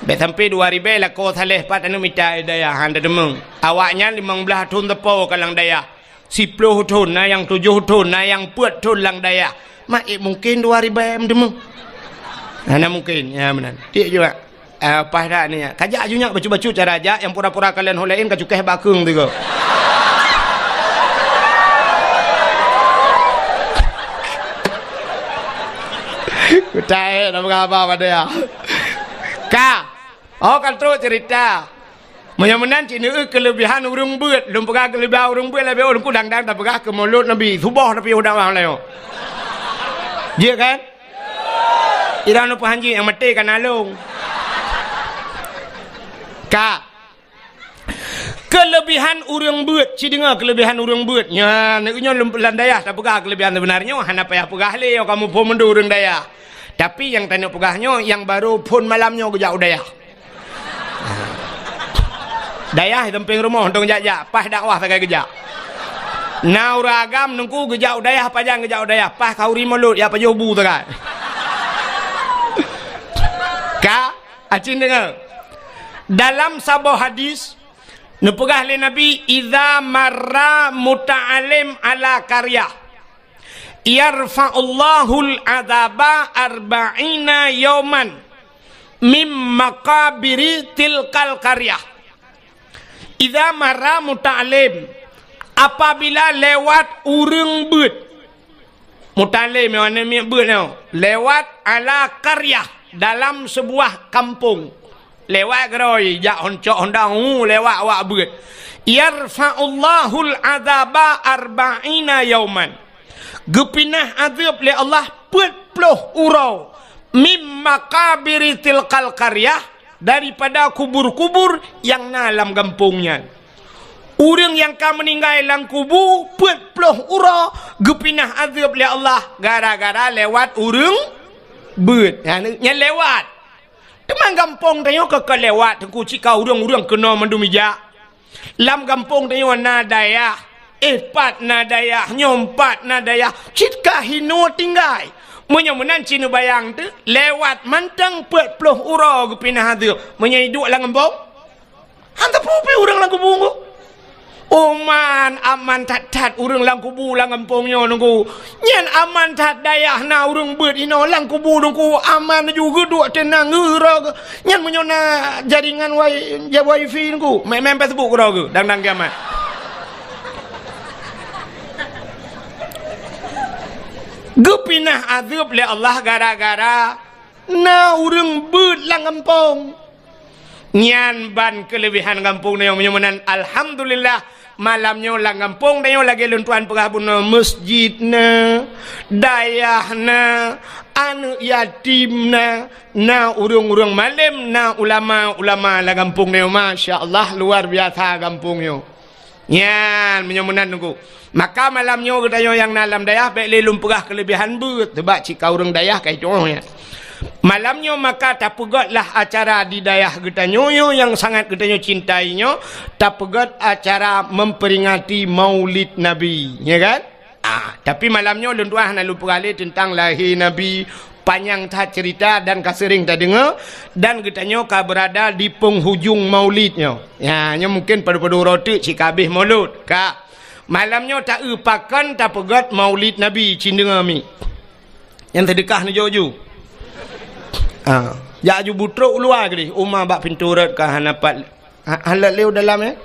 Bèk sampai dua ribèe lakoe saleh pat aneuëk mita dayah, han teumeu'en. Awaknyan limong blaih thon teupo ka lam dayah. Siploh thon, na nyang tujoh thon, na nyang peuet thon lam dayah. Mak, eh, mungken dua ribèe meuteumé? Hana mungken, ya meunan. Tiek juga. Ah, paih that ni, ya. Kajak ju nyak bacut-bacut cara jak, nyang pura-pura kalon ho laén ka cukéh bak keueng tiga. Kutai, nak peugah apa pada ya? Ka. Oh, kan trok cerita. Meunyoe meunan cit neueu keuleubihan ureuëng beuet. Lôn peugah keuleubihan ureuëng beuet, leubeh ulôn ku dang-dang tapeugah keu mulod Nabi. Suboh tapi udah wang layo. Jeuet kan? Irang lôn peuhanji nyang maté ka na lôn. Ka. Keuleubihan ureuëng beuet, ci deungoe keuleubihan ureuëng beuet. Nyan, nyoe lôn lam dayah tapeugah keuleubihan seubeuna nyoe, hana payah peugah lé, kamoe phon meundu ureuëng dayah. Tapi nyang taneuk peugah nyoe, nyang barô phon malam nyoe geujak u dayah. Dayah di sampéng rumoh, untông jak-jak, paih dakwah sagai geujak. Na ureuëng agam Teungku geujak u dayah, pajan geujak u dayah, paih khanduri mulod, ya pajoh bu sagai. Ka, acin deungoe. Dalam saboh hadis, neupeugah lé Nabi, "Idza marra muta'allim ala qaryah." "Yarfa'ullahul adzaba arba'ina yauman mim maqabiri tilkal qaryah." Idza marra muta'allim, apabila lewat ureuëng beuet. Muta'allim nyoe, aneuk miet beuet nyoe, lewat ala qaryah, dalam sebuah kampung. Lewat keudroe, jak hon cok hondang, hu, lewat awak beuet. "Yarfa'ullahul adzaba arba'ina yauman." Geupinah azeueb lé Allah peuet ploh uroe, "Mim maqabiri tilkal qaryah", daripada kubur-kubur nyang na lam gampông nyan. Ureuëng nyang ka meuninggai lam kubu peuet ploh uroe geupinah azeueb lé Allah gara-gara lewat ureuëng beuet. Nyan, nyan lewat. Teuma gampông tanyoe ka, ka lewat, Teungku, cit ka ureuëng-ureuëng keunoe mandum ijak. Lam gampông tanyoe na dayah, eh, pat na dayah, nyoe pat na dayah, cit ka hinoe tinggai. Meunyoe meunan ci neubayang teuh, lewat mantong peuet ploh uroe geupinah azeueb. Meunyoe iduek lam gampông, han teupeu pih ureuëng lam kubu Teungku. Oman, aman that-that ureuëng lam kubu lam gampông nyoe Teungku. Nyan aman that dayah na ureuëng beuet inoe lam kubu Teungku. Aman ju geuduek teunang geura. Nyan meunyoe na jaringan wai-, ja wifi Teungku. Main-main Facebook keudroe geu, dang-dang kiamat. Geupinah azeueb lé Allah gara-gara na ureuëng beuet lam gampông. Nyan ban keuleubihan gampông tanyoe meunyoe meunan. Alhamdulillah, malam nyoe lam gampông tanyoe lagée lôn tuan peugah bunoe, meuseujid na, dayah na, aneuëk yatim na, na ureuëng-ureuëng malém, na ulama-ulama lam gampông tanyoe. Masya Allah, luar biasa gampông nyoe. Nyan, meunyoe meunan Teungku. Maka malam nyoe geutanyoe nyang na lam dayah, bék lé lôn peugah keuleubihan beuet, sabab cit ka ureuëng dayah ka ituoh nyan. Malam nyoe maka tapeugötlah acara di dayah geutanyoe nyoe nyang sangat geutanyoe cintai nyoe, tapeugöt acara memperingati Maulid Nabi, ya kan? Ah, tapi malam nyoe lôn tuan hana lôn peugah lé teuntang lahé Nabi, panyang that cerita dan ka seuring tadeungoe, dan geutanyoe ka beurada di penghujung Maulid nyoe. Ya, nyoe mungken padub-padub uroe teuk cit ka habéh Maulud. Ka. Malam nyoe taeu pakon tapeugöt Maulid Nabi, cit deungoe mi. Nyang seudeukah neujok ju. Ha, jak ju butrok u luwa keudeh, uma bak pintoe rot ka hana pat, ha, hana lé u dalam, ya.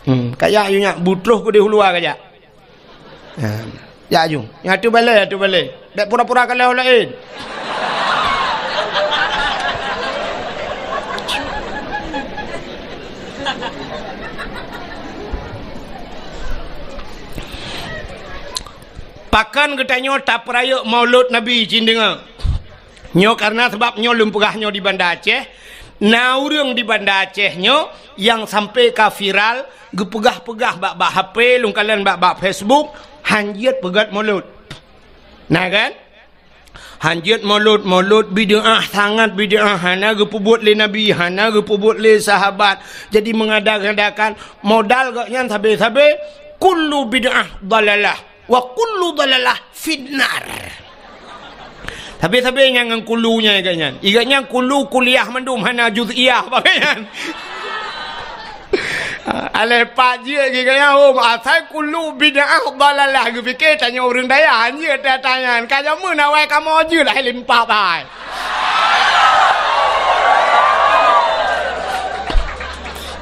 Hmm, ka jak ju nyak butrok keudeh u luwa ka jak. Ha, jak ju. Nyang ateueh balée, ateueh balée. Bék pura-pura kalon laén. Pakon geutanyoe tapeurayeuk Maulud Nabi, cit deungoe. Nyoe kareuna sabab nyoe lôn peugah nyoe di Banda Aceh, na ureuëng di Banda Aceh nyoe nyang sampai ka viral, geupeugah-peugah bak-bak H P, lôn kalon bak-bak Facebook, hanjeuet peugét Maulud. Na kan? Hanjeuet Maulud, Maulud bid'ah, sangat bid'ah, hana geupeubuet lé Nabi, hana geupeubuet lé sahabat. Jadi mengada-ngadakan, modal gobnyan sabe-sabe, kullu bid'ah dalalah, wa kullu dalalah finnar. Sabe-sabe nyang ngon kullu nyan gobnyan. Gobnyan kullu kuliah mandum, hana juz'iyah bak gobnyan. Alah pat jeuet geuh keu nyan, oh, asai kullu bid'ah dalalah, geupike tanyoe ureuëng dayah, hanjeuet teuh tanyan. Ka jameun awai kamoe jeuet hai limpah bai.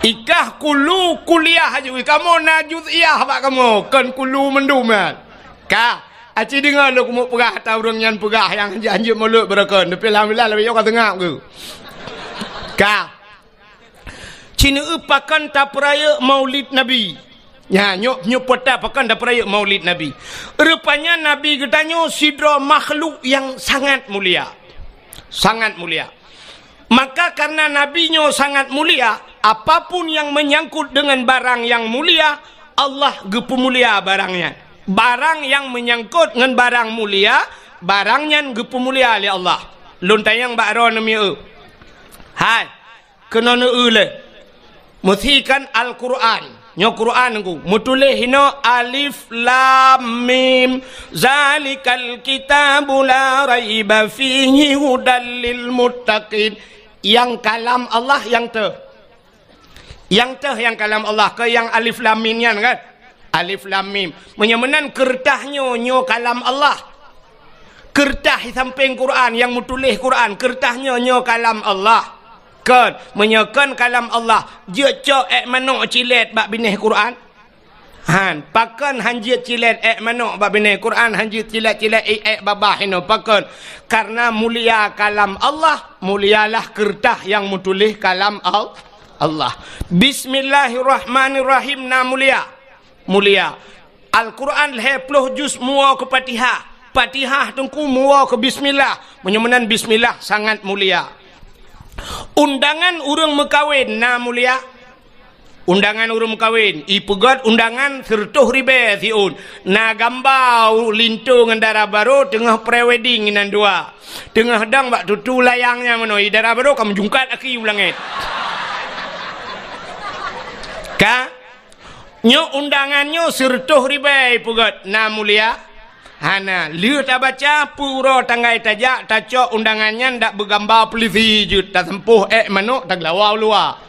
Ikah kullu kuliah jeuet, kamoe na juz'iyah bak kamoe, kon kullu mandum nyan. Ka, aci deungoe lôn keumeung peugah ata ureuëng nyan peugah nyang hanjeuet-hanjeuet Maulud beureukan, tapi alhamdulillah lagée nyoe ka seungab geuh. Ka. Cit deungoe pakon tapeurayeuk Maulid Nabi. Nya, nyoe, nyoe peue pakon tapeurayeuk Maulid Nabi. Rupanya Nabi geutanyoe sidroe makhluk nyang sangat mulia. Sangat mulia. Maka kareuna Nabi nyoe sangat mulia, apapun nyang meunyangkot deungon barang nyang mulia, Allah geupeumulia barang nyan. Barang nyang meunyangkot ngon barang mulia, barang nyan geupeumulia lé Allah. Lôn tanyong bak droeneuh mieu. Hai, keunoe neueu lé. Meusi kan Al-Qur'an. Nyoe Qur'an Teungku. Meutuléh inoe alif lam mim. Zalikal kitabu la raiba fihi hudal lil muttaqin. Nyang kalam Allah nyang teuh. Nyang teuh nyang kalam Allah, kon nyang alif lam mim nyan kan? Alif lam mim. Meunyoe meunan keureutah nyoe, nyoe kalam Allah. Keureutah di sampéng Qur'an, nyang meutuléh Qur'an, keureutah nyoe, nyoe kalam Allah. Kon, meunyoe kon kalam Allah, jeuet cok ék manok cilét bak binéh Qur'an? Han, pakon hanjeuet cilét ék manok bak binéh Qur'an, hanjeuet cilét-cilét ék, ék babah inoe, pakon? Kareuna mulia kalam Allah, mulialah keureutah nyang meutuléh kalam Al-, Allah. Bismillahirrahmanirrahim na mulia. Mulia. Al-Qur'an lhée ploh juz muwoe keu Fatihah. Fatihah Teungku muwoe keu bismillah. Meunyoe meunan bismillah sangat mulia. Undangan ureuëng meukawen na mulia. Undangan ureuëng meukawen, ipeugét undangan sireutôh ribée siôn. Na gamba linto ngon dara barô teungoh pre-wedding inan dua. Teungoh dong bak tutu layang nyan meunoe, dara barô ka meujungkat aki u langét. Ka? Nyoe undangan nyoe sireutôh ribée ipeugét, na mulia? Hana. Lheueh tabaca, peue uroe tanggai tajak, tacok undangan nyan dak beugamba peulisi jeuet, tasampôh ék manok, tageulawa u luwa.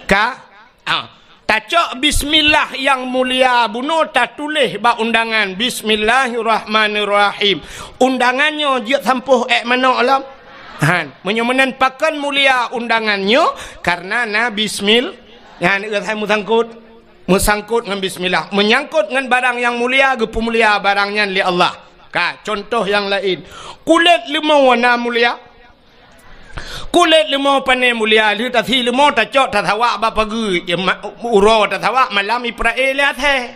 Ka? Ah. Tacok bismillah nyang mulia bunoe tatuléh bak undangan, Bismillahirrahmanirrahim. Undangan nyoe jeuet sampôh ék manok lom? Han. Meunyoe meunan pakon mulia undangan nyoe, kareuna na bismil-, Nyan, eh, hai meusangkot. Meusangkot ngon bismillah. Meunyangkot ngon barang nyang mulia, geupeumulia barang nyan lé Allah. Ka, cuntoh nyang laén. Kulét leumô na mulia. Kulét leumô pane mulia, lheueh tasi leumô tacok tasawak bak pageue, eh, ma-, uroe tasawak malam ipeurae lé asèe.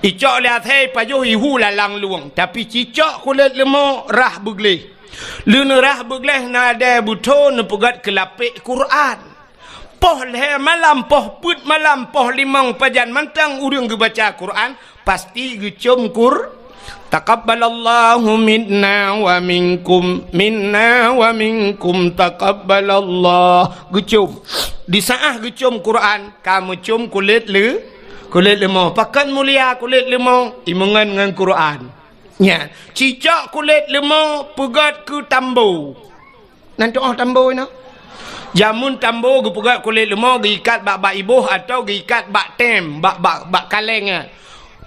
Icok lé asèe ipajoh ihu lalang lueng, tapi cicok kulét leumô rhah beugleh. Lheueh rhah beugleh na dèe beutho neupeugét keu lapék Quran. Poh lhèe malam, poh peuet malam, poh limong pajan mantong ureueng geubaca Quran, pasti geucôm Qur-, "Taqabbalallahu minna wa minkum, minna wa minkum, taqabbalallah." Geucôm. Di saat geucôm Quran, ka meucôm kulét leu-, kulét leumô. Pakon mulia kulét leumô? Imeungon ngon Quran. Nyan, cicok kulét leumô peugét keu tambo. Nan tu'oh tambo nyoe. Jameun tambo geupeugét kulét leumô geuikat bak, bak iboh atawa geuikat bak tem, bak, bak, bak kaleng nyan.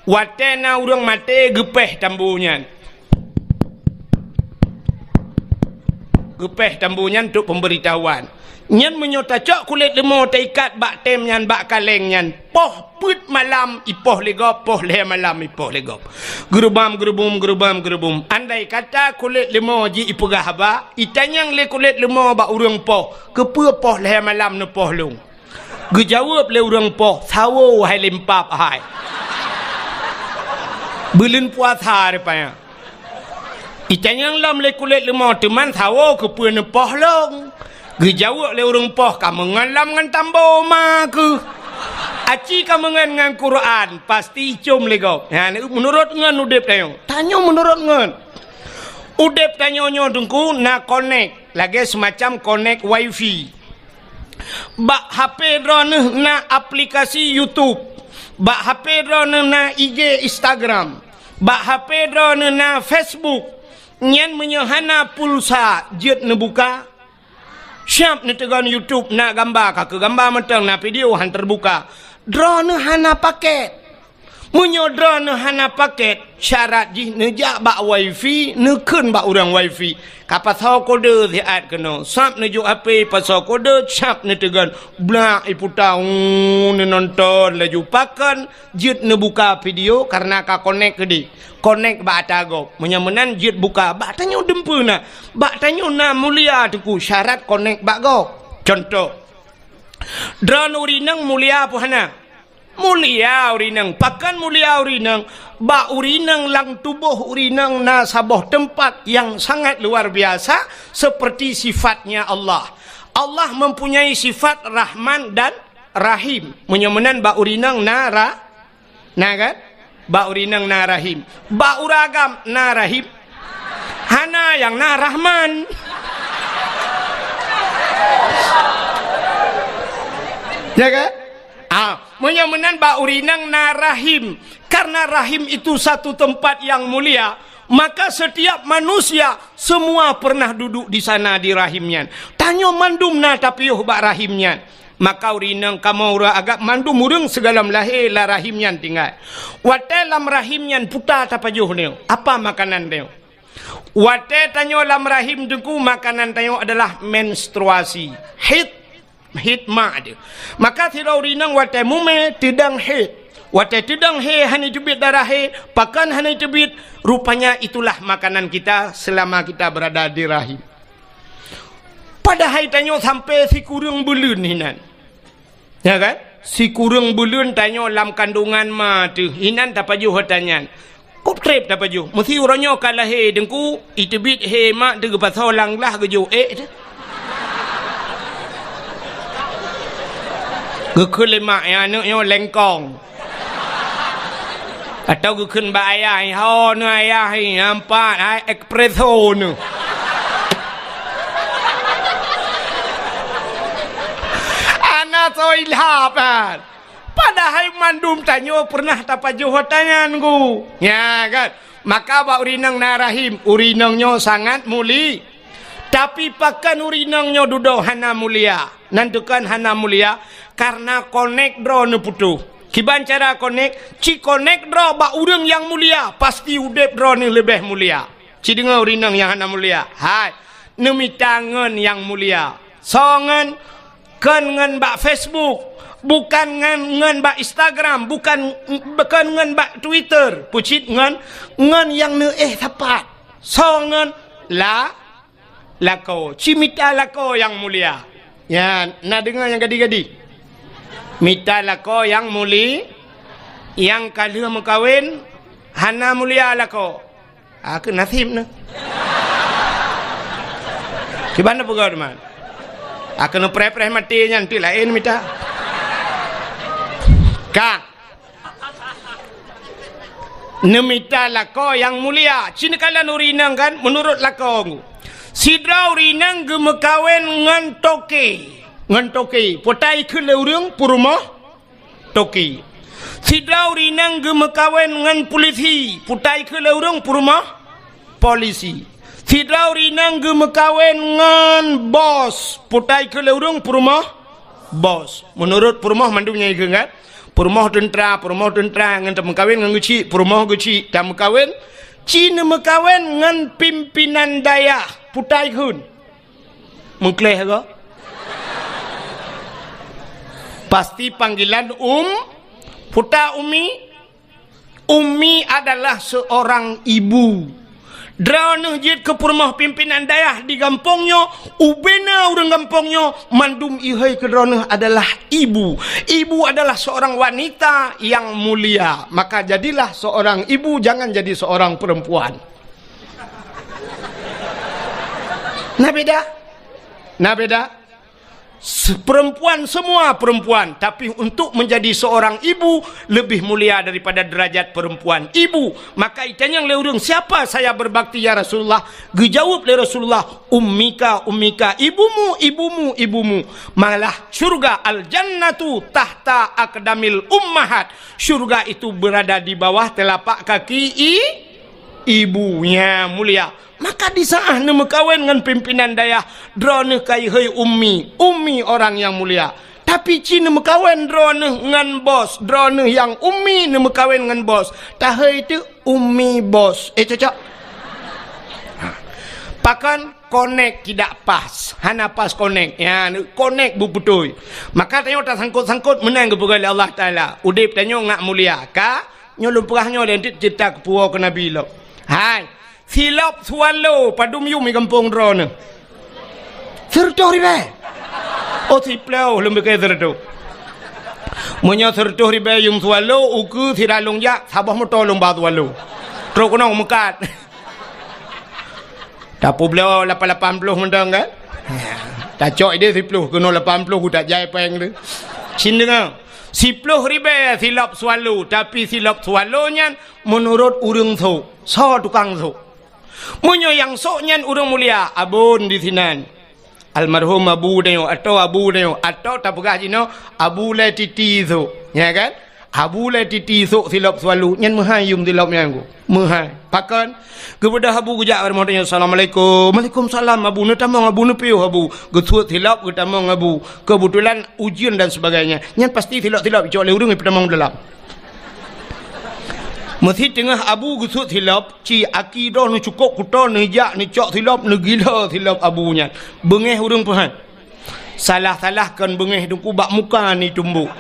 Watèe na ureueng maté geupéh tambo nyan. Geupéh tambo nyan untuk pemberitahuan. Nyan meunyoe tacok kulét leumô taikat bak tem nyan bak kaleng nyan, poh peuet malam ipoh lé gob, poh lhèe malam ipoh lé gob. Geurubam, geurubum, geurubam, geurubum. Andai kata kulét leumô jih ipeugah haba, itanyong lé kulét leumô bak ureueng poh, "Keupeue poh lhèe malam neupoh lôn?" Geujaweueb lé ureueng poh, "Sawo hai limpab hai." Buleuen puasa rupanya. Itanyong lom lé kulét leumo, teuma sawoe keupeue neupoh lôn. Geujaweueb lé ureuëng poh, "Kameungon lom ngon tambo ma keuh. Aci kameungon ngon Quran, pasti icom lé gob." Nyan, meunurot ngon udeb tanyoe. Tanyoe meunurot ngon. Udeb tanyoe nyoe Teungku na konek, lagée seumacam konek wifi. Bak H P droeneuh na aplikasi YouTube. Bak H P droeneuh na I G, Instagram. Bak H P droeneuh na Facebook. Nyan meunyoe hana pulsa, jeuet neubuka. Siab neuteugon YouTube, na gamba, ka keu gamba mantong, na video han teubuka. Droeneuh hana paket. Meunyoe droeneuh hana paket, syarat jih neujak bak wifi, neukheun bak ureuëng wifi, "Ka pasoe kode siat keunoe." Sab neujok H P, pasoe kode, sab neuteugon. Blak iputa, uu, neunonton laju. Pakon jeuet neubuka video, kareuna ka konek keudeh. Konek bak ata gob. Meunyoe meunan jeuet buka, bak tanyoe dumpeue na. Bak tanyoe na mulia Teungku, syarat konek bak gob. Contoh, droeneuh ureuëng inong mulia peue hana? Mulia ureuëng inong. Pakon mulia ureuëng inong? Bak ureuëng inong lam tuboh ureuëng inong na saboh teumpat nyang sangat luar biasa, seperti sifatnya Allah. Allah mempunyai sifat Rahman dan Rahim. Meunyoe meunan bak ureuëng inong na ra-, na kan? Bak ureuëng inong na Rahim. Bak ureuëng agam na Rahim. Hana, nyang na Rahman. Ya kan? Ah, meunyoe meunan bak ureuëng inong na Rahim. Karena Rahim itu satu tempat yang mulia, maka setiap manusia semua pernah duduk di sana di Rahim nyan. Tanyoe mandum na tapiôh bak Rahim nyan. Maka ureuëng inong kamoe ureuëng agam mandum ureuëng sigohlom lahé lam Rahim nyan tinggai. Watée lam Rahim nyan puta tapajoh nyoe, apa makanan nyoe? Watée tanyoe lam Rahim Teungku, makanan tanyoe adalah menstruasi. Haid, haid mak teuh. Maka sidroe ureuëng inong watée mumé teudong haid. Watée teudong haid hana teubiet darah haid, pakon hana teubiet, rupanya itulah makanan kita selama kita berada di Rahim. Padahai tanyoe sampai sikureueng buleuen hinan. Ya kan? Sikureueng buleuen tanyoe lam kandungan ma teuh, hinan tapajoh ata nyan. Kop treb tapajoh. Meusi uroe nyoe ka lahé Teungku, iteubiet haid mak teuh geupasoe lam glah geujok ék teuh. Geukheun lé mak, "Ya, aneuëk nyoe lengkong." Atau geukheun bak ayah, "Ho neuh ayah, nyan pat, hai, espresso neuh." Hana soe ilham kan. Padahai mandum tanyoe pernah tapajoh ata nyan, Teungku. Ya kan? Maka bak ureuëng inong na Rahim, ureuëng inong nyoe sangat muli-, tapi pakon ureuëng inong nyoe dudoe hana mulia? Nan tukon hana mulia, karena konek droe neuputôh. Kiban cara konek? Ci konek droe bak ureuëng nyang mulia, pasti udeb droe neuh leubeh mulia. Ci deungoe ureuëng inong nyang hana mulia. Hai, neumita ngon nyang mulia. Soe ngon? Kon ngon bak Facebook, bukan ngon, ngon bak Instagram, bukan, kon ngon bak Twitter, peucit ngon, ngon nyang neuéh sapat. Soe ngon? La-, lakoe. Ci mita lakoe nyang mulia. Ya, na deungoe nyang gadi-gadi. Mita lakoe nyang muli-, nyang ka lheueh meukawen, hana mulia lakoe. Ah, keu nasib neuh. Kiban neupeugah teuma. Ah, keu neupreh-preh maté nyan teuk laén mita. Ka. Neumita lakoe nyang mulia. Ci neukalon ureuëng inong kan, meunurot lakoe. Sidroe ureuëng inong geumeukawen ngon toke. Ngon toke. Putai kheun lé ureuëng peurumoh toke. Sidroe ureuëng inong geumeukawen ngon pulisi, putai kheun lé ureuëng peurumoh polisi. Sidroe ureuëng inong geumeukawen ngon bos, putai kheun lé ureuëng peurumoh bos. Meunurot peurumoh mandum nyang ikheun kan? Peurumoh teuntra, peurumoh teuntra ngon tameukawen ngon geuchik, peurumoh geuchik tameukawen. Ci neumeukawen ngon pimpinan dayah, putai kheun. Meukleh ko. Pasti panggilan um, puta umi. Umi adalah seorang ibu. Droeneuh jeuet keu peurumoh pimpinan dayah di gampông nyoe, ubena ureuëng gampông nyoe, mandum ihôi keu droeneuh adalah ibu. Ibu adalah seorang wanita yang mulia. Maka jadilah seorang ibu, jangan jadi seorang perempuan. Na beda? Na beda? Se-, perempuan, semua perempuan, tapi untuk menjadi seorang ibu lebih mulia daripada derajat perempuan. Ibu, maka itanyong lé ureuëng, "Siapa saya berbakti, ya Rasulullah?" Geujaweueb lé Rasulullah, "Ummika, ummika, ibumu, ibumu, ibumu." Malah syurga, al-jannatu tahta aqdamil ummahat. Syurga itu berada di bawah telapak kaki i-, ibu. Nyan mulia. Maka di saat neumeukawen ngon pimpinan dayah, droeneuh ka ihôi ummi, ummi orang yang mulia. Tapi ci neumeukawen droeneuh ngon bos, droeneuh nyang ummi neumeukawen ngon bos, tahôi teuk ummi bos. Eh, cocok? Ha. Pakon konek tidak pas, hana pas konek. Ya, konek beubeutôi. Maka tanyoe tasangkot-sangkot meunan geupeugah lé Allah Taala. Udeb tanyoe ngat mulia. Ka, nyoe lôn peugah nyoe lé, enteuk ceurita keu puwoe keu Nabi lom. Hai, silop swallow padum yum di gampông droeneuh? Sireutôh ribèe. Oh, siploh lôn piké sireutôh. Meunyoe sireutôh ribèe yum swallow, ukeue sira lôn jak, saboh moto lôn ba swallow. Trok keunoe meukat. Tapeubloe lapan lapan ploh mantong kan? Tacok idéh siploh, keunoe lapan ploh, ku tajai péng tu. Cit deungoe. Siploh ribèe silop swallow, tapi silop swallow nyan meunurot ureuëng sôk. Soe tukang sôk? Meunyoe nyang sôk nyan ureuëng mulia, abon di sinan. Almarhum abu tanyoe, atau abu tanyoe, atau tapeugah jinoe, Abu Lé Titi sôk. Ya kan? Abu Lé Titi sôk silop swallow, nyan meuhai yum silop nyan ku. Meuhai. Pakon? Geubeudôh abu geujak bak rumoh tanyoe, "Assalamualaikum." "Waalaikumsalam, abu." "Neutamong, abu, neupiôh, abu." Geusuet silop, geutamong abu. Keubeutulan ujeuen dan sebagainya. Nyan pasti silop-silop icok lé ureuëng ipeutamong dalam. Meusi teungoh abu geusuet silop, ci aki droe neucukôp kuto, neujak neucok silop, neugila silop abu nyan. Beungéh ureuëng peuhan. Salah-salah kon beungéh teungku bak muka neutumbok.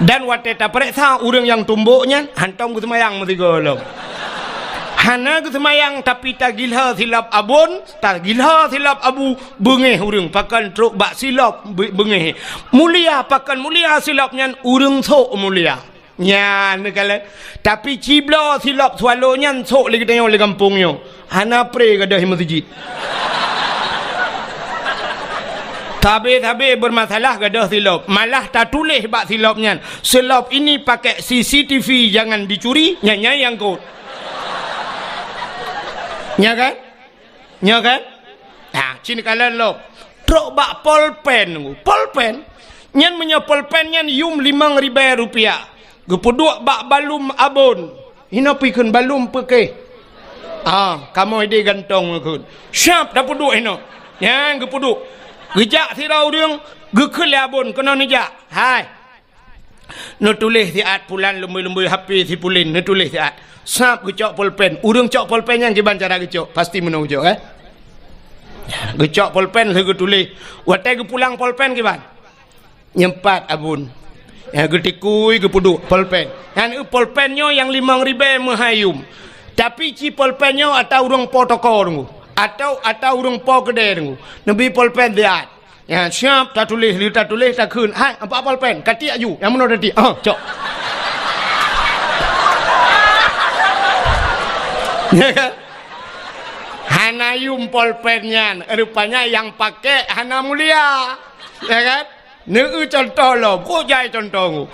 Dan watée tapareksa ureuëng nyang tumbok nyan, hantom geuseumayang meusigoe lom. Hana geuseumayang, tapi tagila silop abon, tagila silop abu, beungéh ureuëng pakon trok bak silop be-, beungéh. Mulia pakon mulia silop nyan ureuëng sôk mulia. Nyan neukalon. Tapi cibloe silop swallow nyan sôk lé geutanyoe lé gampông nyoe. Hana pré gadôh meuseujid. Sabe-sabe beurmasalah gadôh silop. Malah tatuléh bak silop nyan, "Silop ini pakai C C T V, jangan dicuri." Nyan, nyan nyang kot. Nya kan? Nyoe kan? Ha, cit neukalon lom. Trok bak polpen. Polpen? Nyan meunyoe polpen nyan yum limong ribèe rupiah. Geupeuduek bak balum abon. Hinoe pih kheun balum peukéh. Ah, kamoe idéh gantong kheun. Siap tapeuduek hinoe. Nyan geupeuduek. Geujak sidroe ureuëng, geukheun lé abon keunoe neujak. Hai. Neutuléh siat pulan lumbôi-lumbôi H P si pulan, neutuléh siat. Sab geucok polpen. Ureuëng cok polpen nyan kiban cara geucok, pasti meunoe geucok, eh? Geucok polpen lheueh geutuléh. Watée geupulang polpen kiban? Nyempat abon. Ya, geutikui geupeuduek polpen. Nyan eu polpen nyoe nyang limong ribèe meuhai yum. Tapi ci polpen nyoe ata ureuëng po toko deungoe. Atau ata ureuëng po keudè deungoe. Neubi polpen siat. Ya, siap tatuléh, lheueh tatuléh takheun. "Hai, ampat polpen, katiek aju, nyang meunoe tatiek." Ah, cok. Ya kan? Hana yum polpen nyan, rupanya nyang pakai hana mulia. Ya kan? Neu contoh lom, kok jai contoh ngu.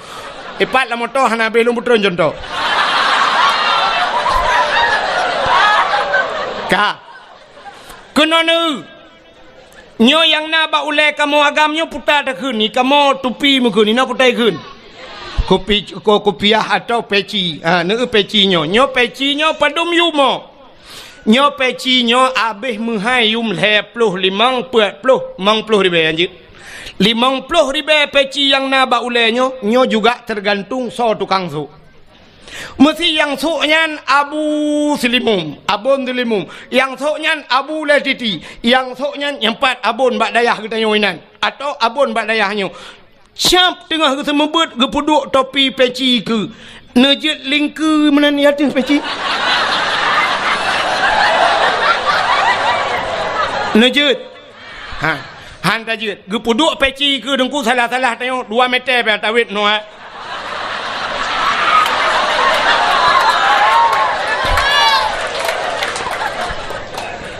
Ipat lam moto hana habéh lôn peutron contoh. Ka. Keunoe neu. Nyoe nyang na bak ulée kamoe agam nyoe puta takheun, ni kamoe tupi meukheun, ni na puta ikheun. Kupi-, ko-, kupiah atau peci. Ha, neu peci nyoe. Nyoe peci nyoe padum yumoe. Nyoe peci nyoe habéh meuhai yum lhée ploh limong peuet ploh, limong ploh ribée anjeut. Limong ploh ribée peci nyang na bak ulée nyoe, nyoe juga teugantung soe tukang sôk. Meusi nyang sôk nyan Abu Seulimum, Abon Seulimum. Nyang sôk nyan Abu Lé Titi. Nyang sôk nyan nyang pat abon bak dayah geutanyoe inan, atau abon bak dayah nyoe. Siap teungoh geuseumeubeuet geupeuduek topi peci keu neujeuet lingkeu meunan di ateueh peci. Neujeuet. Ha. Han tajeuet. Geupeuduek peci keu Teungku salah-salah tanyoe dua meter pih tawet noe.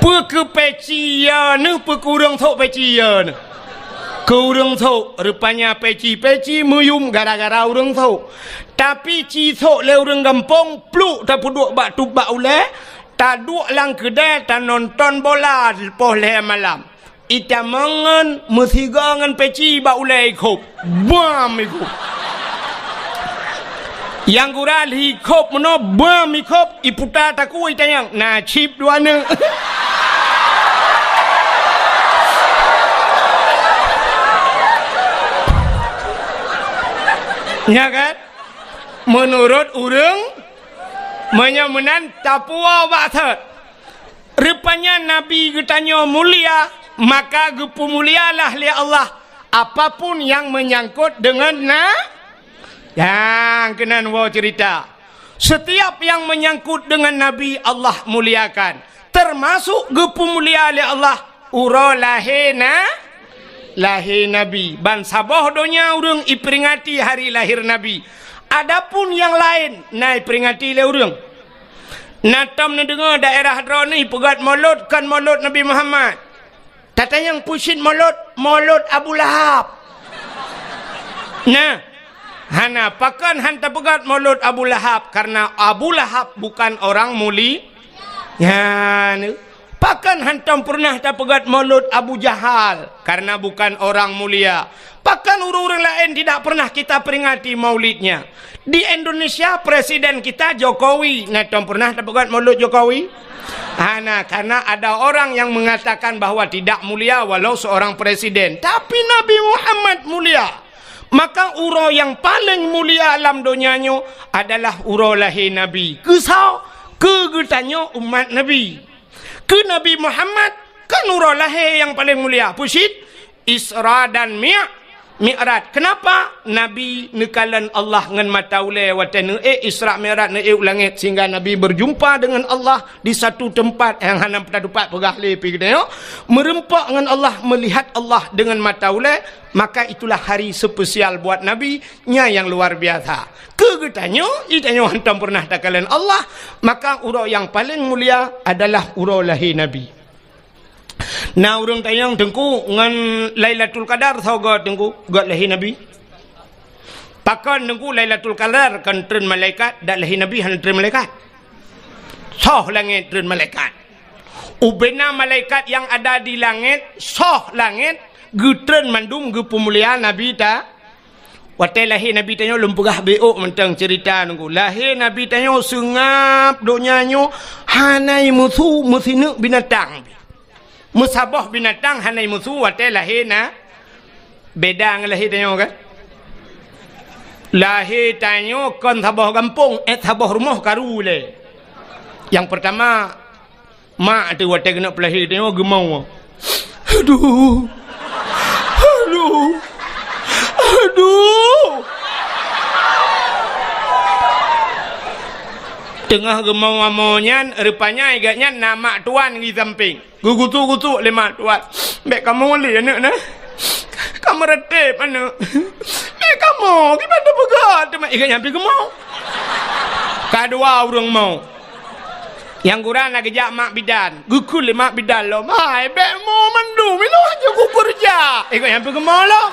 Peu keu peci ya neuh, peu keu ureuëng sôk peci ya neuh. Keu ureuëng sôk, rupanya peci-peci meuyum gara-gara ureuëng sôk. Tapi ci sôk lé ureuëng gampông, pluk tapeuduek bak tup bak ulée, taduek lam keudée tanonton bola poh lhée malam. Itamong ngon meusigoe ngon peci bak ulée ikhôb. Bam ikhôb. Nyang gura lhi ikhôb meunoe bam ikhôb iputa takue itanyong. Na cit dua neuk. Nya kan? Meunurot ureuëng, meunyoe meunan tapuwoe bak sot. Rupanya Nabi geutanyoe mulia, maka geupeumulialah lé Allah apapun yang menyangkut dengan na-, nyang keunan woe cerita. Setiap yang menyangkut dengan Nabi, Allah muliakan. Termasuk geupeumulia lé Allah uroe lahé na-, lahé Nabi. Ban saboh donya ureuëng iperingati hari lahir Nabi. Adapun yang laén na iperingati lé ureuëng. Na tom neudeungoe daerah droeneuh peugét molot kon molot Nabi Muhammad. Tatanyong peue cit molot, molot Abu Lahab. Nah, hana, pakon han tapeugét molot Abu Lahab, karena Abu Lahab bukan orang muli-, nyan. Pakon hantom pernah tapeugét molot Abu Jahal, karena bukan orang mulia. Pakon ureuëng-ureuëng laén tidak pernah kita peringati maulidnya? Di Indonesia, presiden kita Jokowi, na tom pernah tapeugét molot Jokowi? Hana, karena ada orang yang mengatakan bahwa tidak mulia walau seorang presiden. Tapi Nabi Muhammad mulia. Maka uroe nyang paleng mulia lam donya nyoe adalah uroe lahé Nabi. Keu soe? Keu geutanyoe umat Nabi. Keu Nabi Muhammad kan uroe lahé nyang paleng mulia. Peue cit? Isra dan Mi-, Mi'raj. Kenapa? Nabi neukalon Allah ngon mata ulée watée neuék Isra Mi'raj, neuék u langét, sehingga Nabi berjumpa dengan Allah di satu tempat nyang hana meutupat peugah lé pih geutanyoe. Meureumpok ngon Allah, melihat Allah dengan mata ulée, maka itulah hari spesial buat Nabi, nyan nyang luar biasa. Keu geutanyoe, geutanyoe hantom pernah takalon Allah, maka uroe nyang paleng mulia adalah uroe lahé Nabi. Na ureuëng tanyong, "Teungku, ngon Lailatul Qadar soe göt, Teungku, göt lahé Nabi?" Pakon Teungku Lailatul Qadar kon treun malaikat, dak lahé Nabi hana treun malaikat? Soh langét treun malaikat. Ubena malaikat nyang ada di langét, soh langét, geutreun mandum geupeumulia Nabi ta-, watée lahé Nabi tanyoe lôn peugah bék mantong cerita Teungku. Lahé Nabi tanyoe seungab donya nyoe hana meusu meusineuk binatang. Meusaboh binatang hana meusu watée lahé na, beda ngon lahé tanyoe kan? Lahé tanyoe kon saboh gampông, eh, saboh rumoh karu lé. Nyang peurtama, mak teuh watée keuneuk peulahé tanyoe geumoe. Aduh. Aduh. Aduh. Teungoh geumoe-moe nyan, rupanya i gobnyan na mak tuan di sampéng. Geugutuk-gutuk lé mak tuan. "Bék kamoe lé aneuk na. Kamoe reuteb aneuk. Bék kamoe, kiban tapeugah teuma ikat nyang pih geumoe." Ka dua ureuëng moe. Nyang gura na geujak mak bidan. Geukheun lé mak bidan lom, "Hai, bék moe mandum, inoe hana kukeureuja." Ikat nyang pih geumoe lom.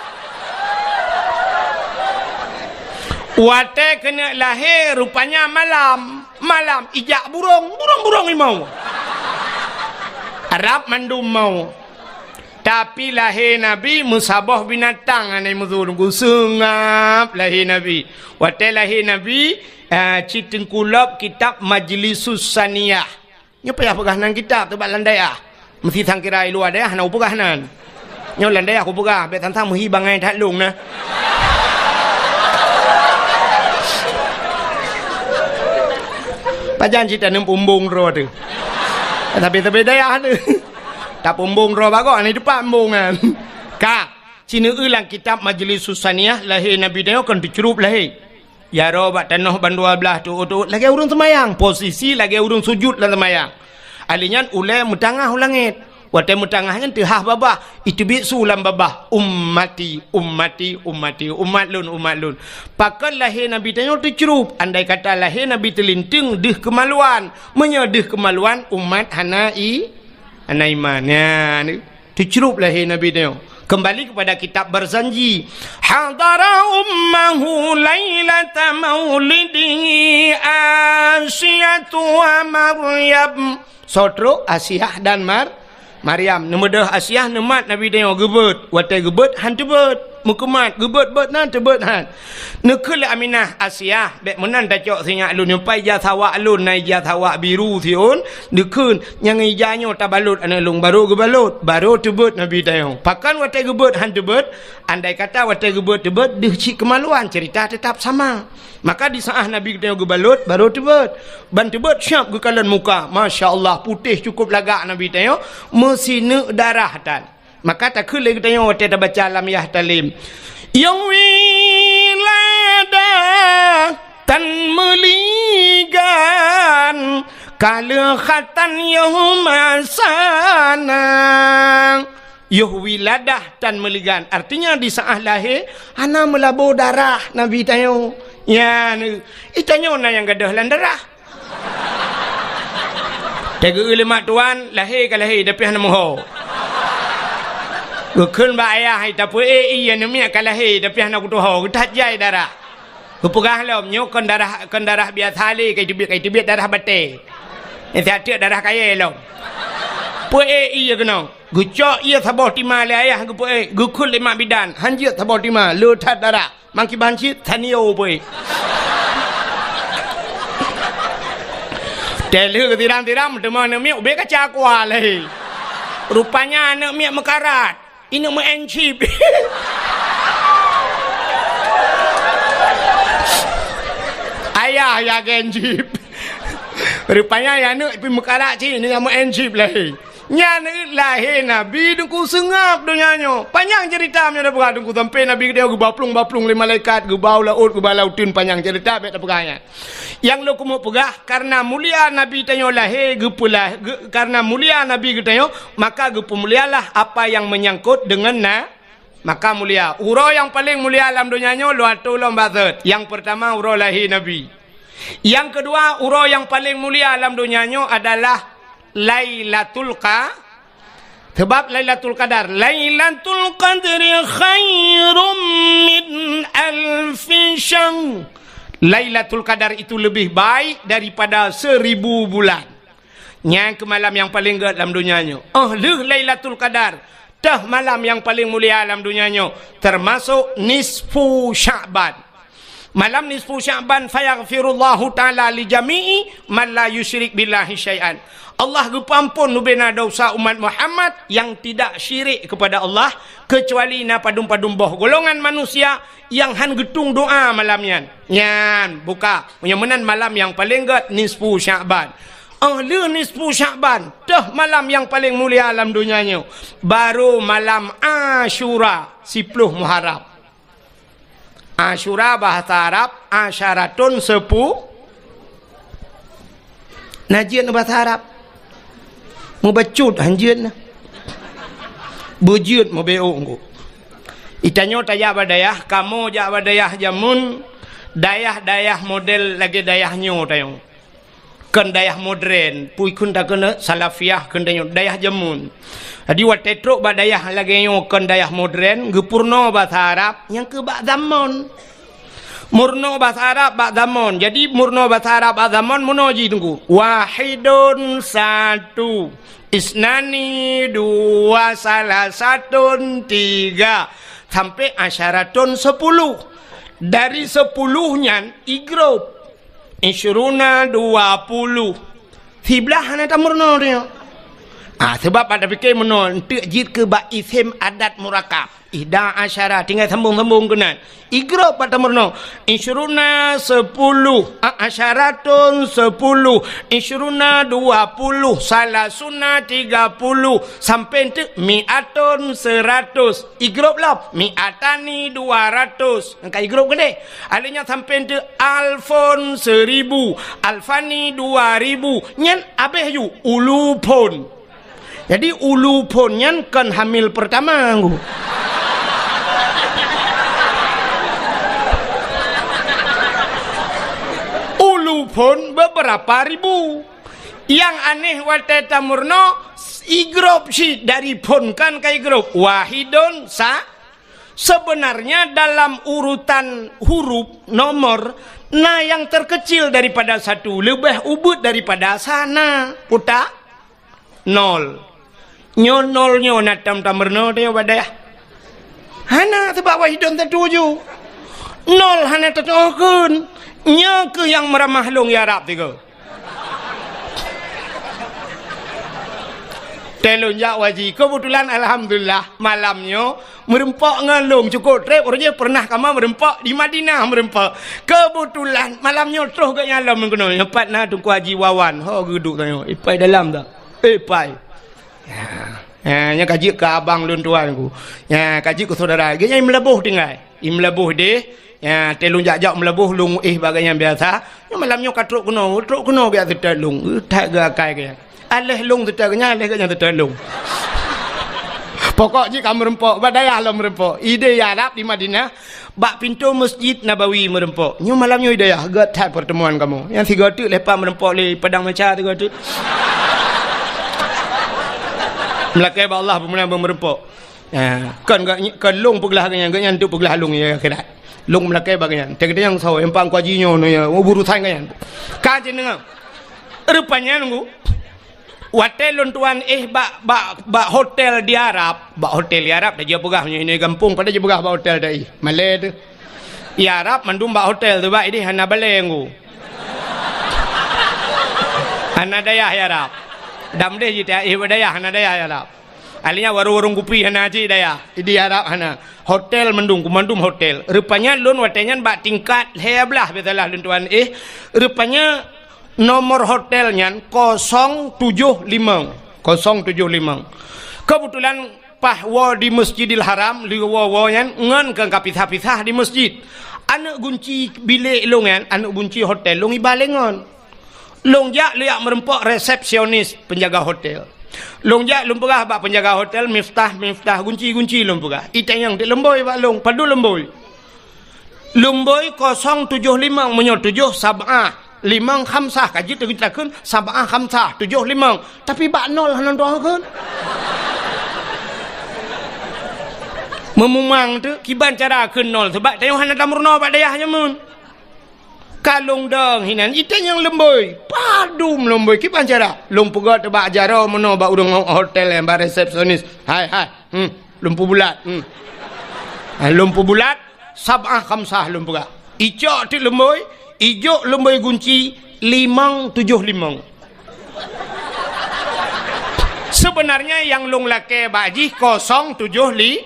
Watée keuneuk lahé, rupanya malam. Malam ijak burông, burông-burông imoe. Rab mandum moe. Tapi lahé Nabi meusaboh binatang hana meusu, seungab lahé Nabi. Watée lahé Nabi, eh, cit teungku lop kitab Majlisus Saniyah. Nyoe payah peugah nan kitab teuh bak lam dayah. Meusi sangkira i luwa dayah hana kupeugah nan. Nyoe lam dayah kupeugah, bék sang-sang meuhi bangai that lông na. Pajan cit taneum peumbông droe teuh. Tapi sabe dayah teuh. Tapeumbông droe bagoe, hana teupeu embông nyan. Ka, sineuk lam kitab Majlisus Saniyah lahé Nabi nyoe kon teucrueb lahé. Jaroe bak tanoh bandua blaih teuôt-teuôt lagée ureuëng seumayang, posisi lagée ureuëng sujut lam seumayang. Ahli nyan ulée meutangah u langét. Watée meutangah nyan teuhah babah, iteubiet su lam babah, "Ummati, ummati, ummati, umat lôn, umat lôn." Pakon lahé Nabi tanyoe teucrup, andai kata lahé Nabi teulinteung deuh keumaluan. Meunyoe deuh keumaluan, umat hana i-, hana iman. Nyan, teucrup lahé Nabi tanyoe. Kembali kepada kitab Barzanji. Hadara ummahu lailata maulidihi Asiyatu wa Maryam. Soe trok? Asiah dan Mar-, Maryam. Neumeudeuh Asiah neumat Nabi tanyoe geubeuet. Watée geubeuet, han teubeuet. Meukeumat, geubeuet-beuet na teubeuet han. Neukheun lé Aminah, "Asiah, bék meunan tacok sinyak lôn nyoe, pai ija sawak lôn, na ija sawak biru siôn." Neukheun, "Nyang ija nyoe tabalot aneuëk lôn." Barô geubalot, barô teubeuet Nabi tanyoe. Pakon watée geubeuet han teubeuet? Andai kata watée geubeuet teubeuet, deuh cit keumaluan, ceurita teutap sama. Maka di saát Nabi geutanyoe geubalot, barô teubeuet. Ban teubeuet siab geukalon muka. Masya Allah, putéh cukôp lagak Nabi tanyoe, meusineuk darah tan. Maka takheun lé geutanyoe watée tabaca lam Yahtalim, "Yoh wiladah tan meuligan, ka lheueh khatan yoh masana." Yoh wiladah tan meuligan, artinya di saát lahé hana meulabô darah Nabi tanyoe. Nyan, i tanyoe na nyang gadôh lam darah. Teugeue lé mak tuan, lahé ka lahé, tapi hana meuho. Geukheun bak ayah, "Hai, tapeuék ié, aneuk miet ka lahé, tapi hana kutuho, geuthat jai darah." Geupeugah lom, "Nyoe kon darah, kon darah biasa lé, ka iteubiet, ka iteubiet darah batée. Nyan siat teuk darah kayée lom." Peuék ié keunoe. Geucok ié saboh tima lé ayah geupeuék, geukheun lé mak bidan, "Han jeuet saboh tima, le that darah." Mangkiban cit, tanio pui. Teuh lheueh geusiram-siram, teuma aneuk miet ubé kaca kuah lé. Rupanya aneuk miet meukarat. Ineuk meu'en chip. Ayah ya gen chip. Rupanya ya aneuk pih meukarat cit, ineuk meu'en chip lé. Nyan lahé Nabi Teungku seungab donya nyoe. Panyang ceurita meunyoe tapeugah Teungku, sampoe Nabi geutanyoe geuba plueng-ba plueng lé malaikat, geuba u laôt, geuba lam uteuen, panyang ceurita bék tapeugah nyan. Nyang lôn keumeung peugah, kareuna mulia Nabi tanyoe lahé geupeulah-, geu-, kareuna mulia Nabi geutanyoe, maka geupeumulialah apa nyang meunyangkot deungon na-, maka mulia. Uroe nyang paleng mulia lam donya nyoe lôn atô lom bak sot. Nyang peurtama uroe lahé Nabi. Nyang keudua, uroe nyang paleng mulia lam donya nyoe adalah Lailatul Qa-, sebab Lailatul Qadar, "Lailatul Qadri khairum min alfi syahr." Lailatul Qadar itu lebih baik daripada seribu bulan. Nyan keuh malam nyang paleng gét lam donya nyoe. Óh lheueh Lailatul Qadar, teuh malam nyang paleng mulia lam donya nyoe, teumasok nisfu Sya'ban. Malam nisfu Sya'ban, "Fayaghfirullahu ta'ala li jami'i man la yusyrik billahi syai'an." Allah geupeuamphon ubena desya umat Muhammad nyang tidak syirik kepada Allah, keucuali na padum-padum boh golongan manusia nyang han geutueng doa malam nyan. Nyan, buka. Nyang meunan malam nyang paleng gét nisfu Sya'ban. Óh lheueh nisfu Sya'ban, teuh malam nyang paleng mulia lam donya nyoe, barô malam Asyura, siploh Muharram. Asyura bahasa Arab, asyaratun sepu-, na jeuet bahasa Arab. Mubacut han jeuet na. Beujeuet meubeuk ngon. Itanyoe tajak bak dayah, kamoe jak bak dayah jameun, dayah-dayah model lagée dayah nyoe tanyoe. Kon dayah modern, pui kheun takheun salafiyah kheun tanyoe, dayah jameun. Jadi watée trok bak dayah lagée nyoe kon dayah modern, geupeurunoe basa Arab, nyang keu bak zamon. Meurunoe basa Arab bak zamon. Jadi meurunoe basa Arab bak zamon meunoe jih Teungku. Wahidun satu, isnani dua, salasatun tiga, sampai asyaratun sepuluh. Dari sepuluh nyan igrop. Isyruna dua puluh. Siblaih hana tameurunoe tanyoe. Ah, sebab pada pikir meunoe, enteuk jeuet keu bak isem adat murakab. Ihda asyara, tinggai sambung-sambung keunan. Igrop bak tameurunoe. Isyruna sepuluh, a-, asyaratun sepuluh, isyruna dua puluh, salasuna tiga puluh, sampai enteuk mi'atun seratus. Igrop lom, mi'atani dua ratus. Nyang ka igrop keudeh. Aleuh nyan sampai enteuk alfun seribu, alfani dua ribu. Nyan abéh ju ulufun. Jadi, ulu phon nyan kon hamil pertama, Ngku. Ulu phon beberapa ribu. Nyang aneh watée tameurunoe, igrop cit dari phon kan ka igrop. Wahidun sa-, sebenarnya dalam urutan huruf, nomor, na nyang terkecil daripada satu, leubeh ubit daripada sana. Utak? Nol. Nyoe nol nyoe na tam-tam meurunoe teuh bak dayah. Hana, sabab wahidun tatuju. Nol hana tatuju kheun. Nyoe keuh nyang meuramah lôn ya Rab tiga. Teuh lôn jak haji. Keubeutulan, alhamdulillah, malam nyoe meureumpok ngon lôn, cukôp trép, uroe jih pernah kamoe meureumpok di Madinah meureumpok. Keubeutulan, malam nyoe troh geuhnyan lom meukeunong. Nyoe pat na Teungku Haji Wawan, ho geuduek tanyoe. Ipai dalam dah. Ipai. Ya, ya, nyan ka jeuet keu abang lôn tuan ku. Ya, ka jeuet keu syedara. Geuhnyan i Meulaboh tinggai. I Meulaboh deh. Ya, teuh lôn jak-jak Meulaboh, lôn éh bak geuhnyan biasa. Nyoe malam nyoe ka trok keunoe, trok keunoe geuh seutôt lôn. Eh, that geuh akai geuhnyan. Aléh lôn seutôt geuhnyan, aléh geuhnyan seutôt lôn. Pokok jih ka meureumpok, bak dayah lom meureumpok. Ideh ya Rab di Madinah, bak pintoe Masjid Nabawi meureumpok. Nyoe malam nyoe ideh ya, gét that pertemuan kamoe. Nyang sigoe teuk leupah meureumpok lé padang macha sigoe teuk. Meulakée bak Allah peumulihan meureumpok. Ha, kon gét, kon lôn peuglah geuhnyan, geuhnyan teuk peuglah lôn ya akhirat. Lôn meulakée bak geuhnyan. Teukeudeh nyang soe, nyang pang kuaji nyoe, nyoe, ya, urusan geuhnyan. Ka jeuet deungoe. Rupanya nunggu. Watée lôn tuan éh bak, bak, bak hotel di Arab, bak hotel di Arab, dah jipeugah meunyoe gampông, padahai jipeugah bak hotel teuh. Malée teuh. Di Arab mandum bak hotel teuh, bak ideh hana balée nggu. Hana dayah di Arab. Dam deh jita éh bak dayah, hana dayah di Arab. Akhirnya warong-warong kupi hana cit dayah. Di Arab hana. Hotel mandum, mandum hotel. Rupanya lôn watée nyan bak tingkat lhée blaih biasalah lôn tuan éh. Rupanya nomor hotel nyan kosong tujoh limong. Kosong tujoh limong. Keubeutulan paih woe di Masjidil Haram, lheueh woe-woe nyan ngon ka, ka pisah-pisah di masjid. Aneuëk gunci bilék lôn nyan, aneuëk gunci hotel lôn iba lé ngon. Lôn jak lôn jak meureumpok resepsionis penjaga hotel. Lôn jak lôn peugah bak penjaga hotel, "Miftah, miftah, gunci, gunci," lôn peugah. Itanyong teuk leumbôi bak lôn, padub leumbôi. Leumbôi kosong tujoh limong, meunyoe tujoh sab'ah, limong khamsah, ka jeuet takheun sab'ah khamsah, tujoh limong. Tapi bak nol hana tuha kheun. Meumumang teuk, kiban cara kheun nol, sabab tanyoe hana tameurunoe bak dayah jameun. Ka lôn dong hinan, itanyong leumbôi. Padub leumbôi, kiban cara? Lôn peugah teuk bak jaroe meunoe bak ureuëng hotel nyan, bak resepsionis. "Hai, hai, hmm, lôn peubulat, hmm." Ha, lôn peubulat, sab'ah khamsah lôn peugah. Icok teuk leumbôi, ijok leumbôi gunci limong tujoh limong. Sebenarnya nyang lôn lakée bak jih kosong tujoh li,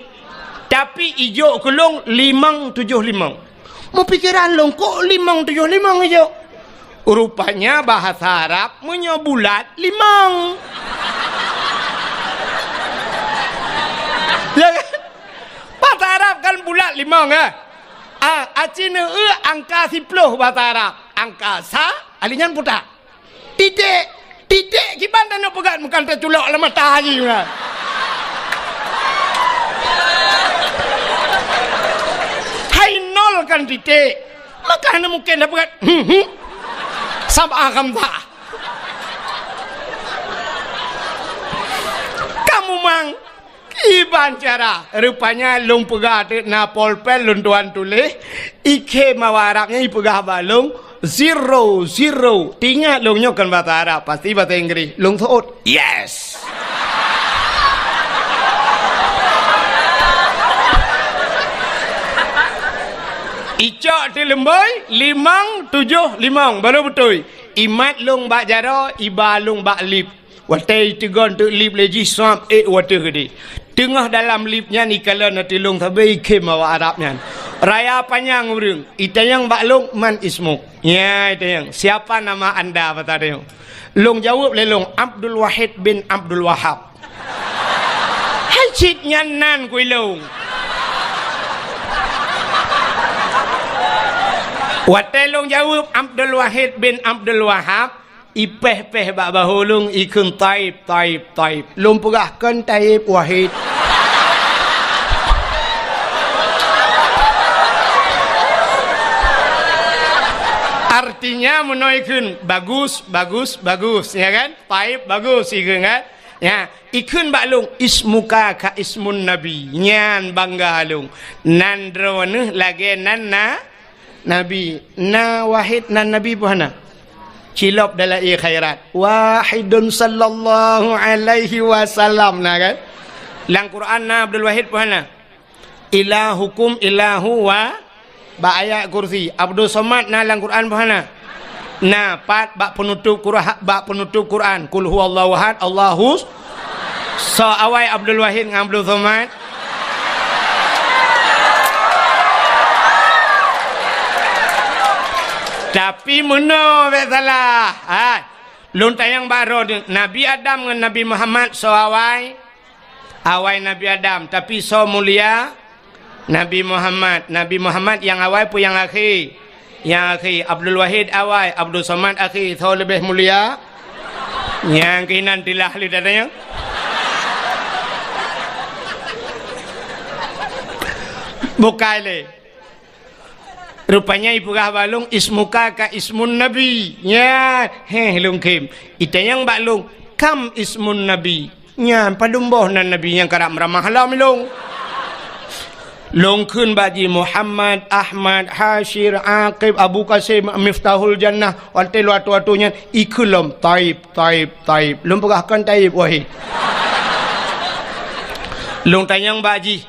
tapi ijok keu lôn limong tujoh limong. Meupikeran lôn, kok limong tujoh limong ijok? Rupanya bahasa Arab meunyoe bulat, limong. Ya kan? Bahasa Arab kan bulat, limong, eh? Ah, aci neueu angka siploh bahasa Arab. Angka sa, ali nyan putak. Titék. Titék kiban tanyoe peugah, meukan teuculok lam mata jih meunan. Hai nol kan titék. Maka hana mungken tapeugah, hmm, hmm. Sab'ah khamsah. Kamu mang. Kiban cara? Rupanya lôn peugah teuk na polpen lôn tuan tuléh, ikhé mawa Arab nyan ipeugah bak lôn, zero, zero. Teuingat lôn nyoe kon basa Arab, pasti basa Inggréh. Lôn seuôt, "Yes!" Icok teuk leumbôi, limong tujoh limong, baru beutôi. Imat lôn bak jaroe, iba lôn bak lip. Watée iteugon teuk lip lé jih, sab ék u ateueh keudeh. Teungoh dalam lip nyan ikalon ateueh lôn sabe ikhém awak Arab nyan. Raya panyang ureuëng, itanyong bak lôn, "Man ismuk?" Nyan itanyong, "Siapa nama anda?" basa tanyoe. Lôn jaweueb lé lôn, "Abdul Wahid bin Abdul Wahab." Hai cit nyan nan kui lôn. Watée lôn jaweueb Abdul Wahid bin Abdul Wahab, Ipéh-péh bak bahô lôn, ikheun Taib, Taib, Taib. Lôn peugah kon Taib, Wahid. Artinya meunoe ikheun bagus, bagus, bagus, ya kan? Taib bagus ikheun kan? Ya, ikheun bak lôn, "Ismuka ka ismun Nabi." Nyan bangga lôn. Nan droeneuh lagée nan na Nabi. Na Wahid nan Nabi peue hana? Cilop dalam ie khairat. Wahidun sallallahu alaihi wasallam na kan? Lam Quran na Abdul Wahid peue hana? Ilahukum ilahu wa bak ayat kursi. Abdul Somad na lam Quran peue hana? Na, pat bak penutup Quran, bak penutup Quran. Qul huwallahu ahad, Allahus. Soe awai Abdul Wahid ngon Abdul Somad? Tapi meunoe bék salah. Ha. Lôn tanyong bak droeneuh, Nabi Adam ngon Nabi Muhammad soe awai? Awai Nabi Adam, tapi soe mulia? Nabi Muhammad. Nabi Muhammad nyang awai peue nyang akhé? Nyang akhé. Abdul Wahid awai, Abdul Somad akhé. Soe leubeh mulia? Nyang keunan tilah lé datanya. Bukai lé. Rupanya ipeugah bak lôn, "Ismuka ka ismun Nabi." Nya, heh, lôn khém. Itanyong bak lôn, "Kam ismun Nabi?" Nyan padum boh nan Nabi nyang karab meuramah lom lôn. Lôn kheun bak jih Muhammad, Ahmad, Hasyir, Aqib, Abu Qasim, Miftahul Jannah. Watée lôn atoe-atoe nyan, ikheun lom, "Taib, Taib, Taib." Lôn peugah kon Taib, Wahid. Lôn tanyong bak jih,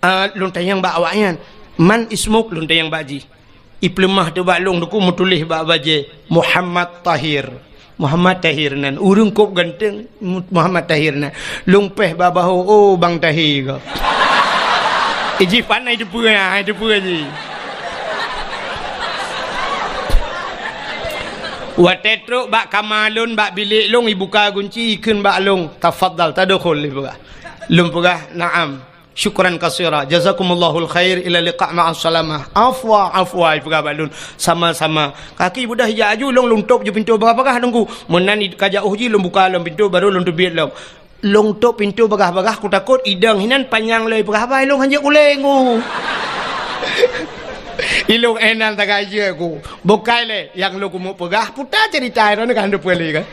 Ah, lôn tanyong bak awaknyan, "Man ismuk?" Lôn tanyong bak jih. Ipeuleumah teuh bak lôn, Teungku, meutuléh bak bajée, "Muhammad Tahir." Muhammad Tahir nan. Ureuëng kôb ganteng, Mu-, Muhammad Tahir nan. Lôn péh bak bahô, "Oh, Bang Tahir ka." Eh, jih pan ai teupeue, ai teupeue jih. Watée trok bak kama lôn, bak bilék lôn, ibuka gunci, ikheun bak lôn, "Tafadhal, tadkhul," ipeugah. Lôn peugah, "Na'am." "Syukran katsira. Jazakumullahul khair. Ila liqa ma'as salamah." "Afwa, afwa," ipeugah bak lôn. "Sama-sama." Kaki beudah ijak aju, lôn, lôn tôp ju pintoe bagah-bagah, Teungku. Meunan i-, ka jauh jih lôn buka lom pintoe, baru lôn teubiet lom. Lôn tôp pintoe bagah-bagah, kutakot idong hinan panyang lé ipeugah haba, ilôn hanjeuet ulée ngu. Ilôn éh nan tagajeuet ku. Bukai lé, nyang lôn keumeung peugah, puta cerita droeneuh ka hana peue lé kan?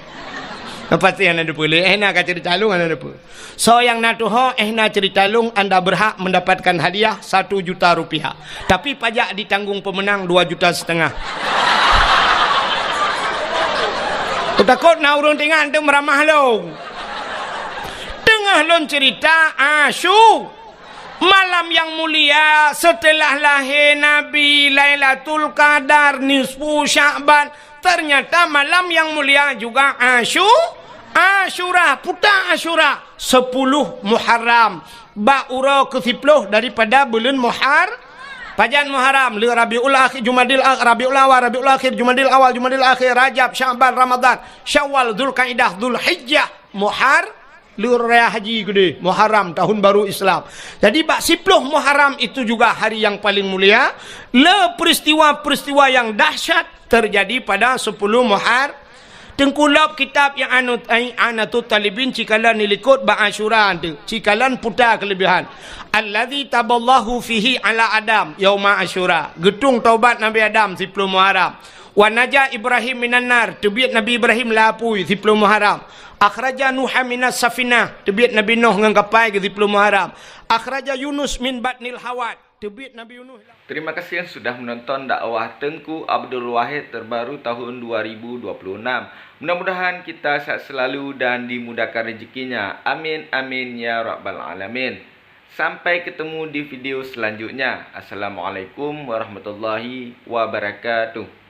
Pasti hana peue lé, éh na ka cerita lôn hana peue. Soe nyang na tuho, éh na cerita lôn, anda berhak mendapatkan hadiah satu juta rupiah. Tapi pajak ditanggung pemenang dua juta setengah. Kutakot na ureuëng teuingat teuh meuramah lôn. Teungoh lôn cerita, Asyu-, malam yang mulia setelah lahir Nabi, Lailatul Qadar, nisfu Sya'ban, ternyata malam yang mulia juga Asyu-, Asyura, puta Asyura, sepuluh Muharram, bak uroe keusiploh daripada buleuen Muhar-, pajan Muharram, le Rabiul Akhir, Jumadil Ak-, Rabiul Awal, Rabiul Akhir, Jumadil Awal, Jumadil Akhir, Rajab, Sya'ban, Ramadan, Syawal, Zulkaidah, Zulhijjah, Muhar-, Luraya haji keudeh, Muharram, tahun baru Islam. Jadi, bak siploh Muharram itu juga hari yang paling mulia. Le peristiwa-peristiwa yang dahsyat terjadi pada sepuluh Muhar-, Teungku, lôb kitab yang anu, ai, I'anatut Talibin, cikalon ilikot bak Asyura tu, cikalon puta keulebihan. Allazi taballahu fihi ala Adam yauma Asyura. Geutung taubat Nabi Adam siploh Muharram. Wa naja Ibrahim minan nar, teubiet Nabi Ibrahim lam apui siploh Muharram. Akhraja Nuha minas safinah, teubiet Nabi Nuh ngon kapai geuh siploh Muharram. Akhraja Yunus min batnil hawat, teubiet Nabi Yunus. Terima kasih yang sudah menonton dakwah Teungku Abdul Wahid terbaru tahun dua ribu dua puluh enam. Mudah-mudahan kita sehat selalu dan dimudahkan rezekinya. Amin, amin, ya rabbal alamin. Sampai ketemu di video selanjutnya. Assalamualaikum warahmatullahi wabarakatuh.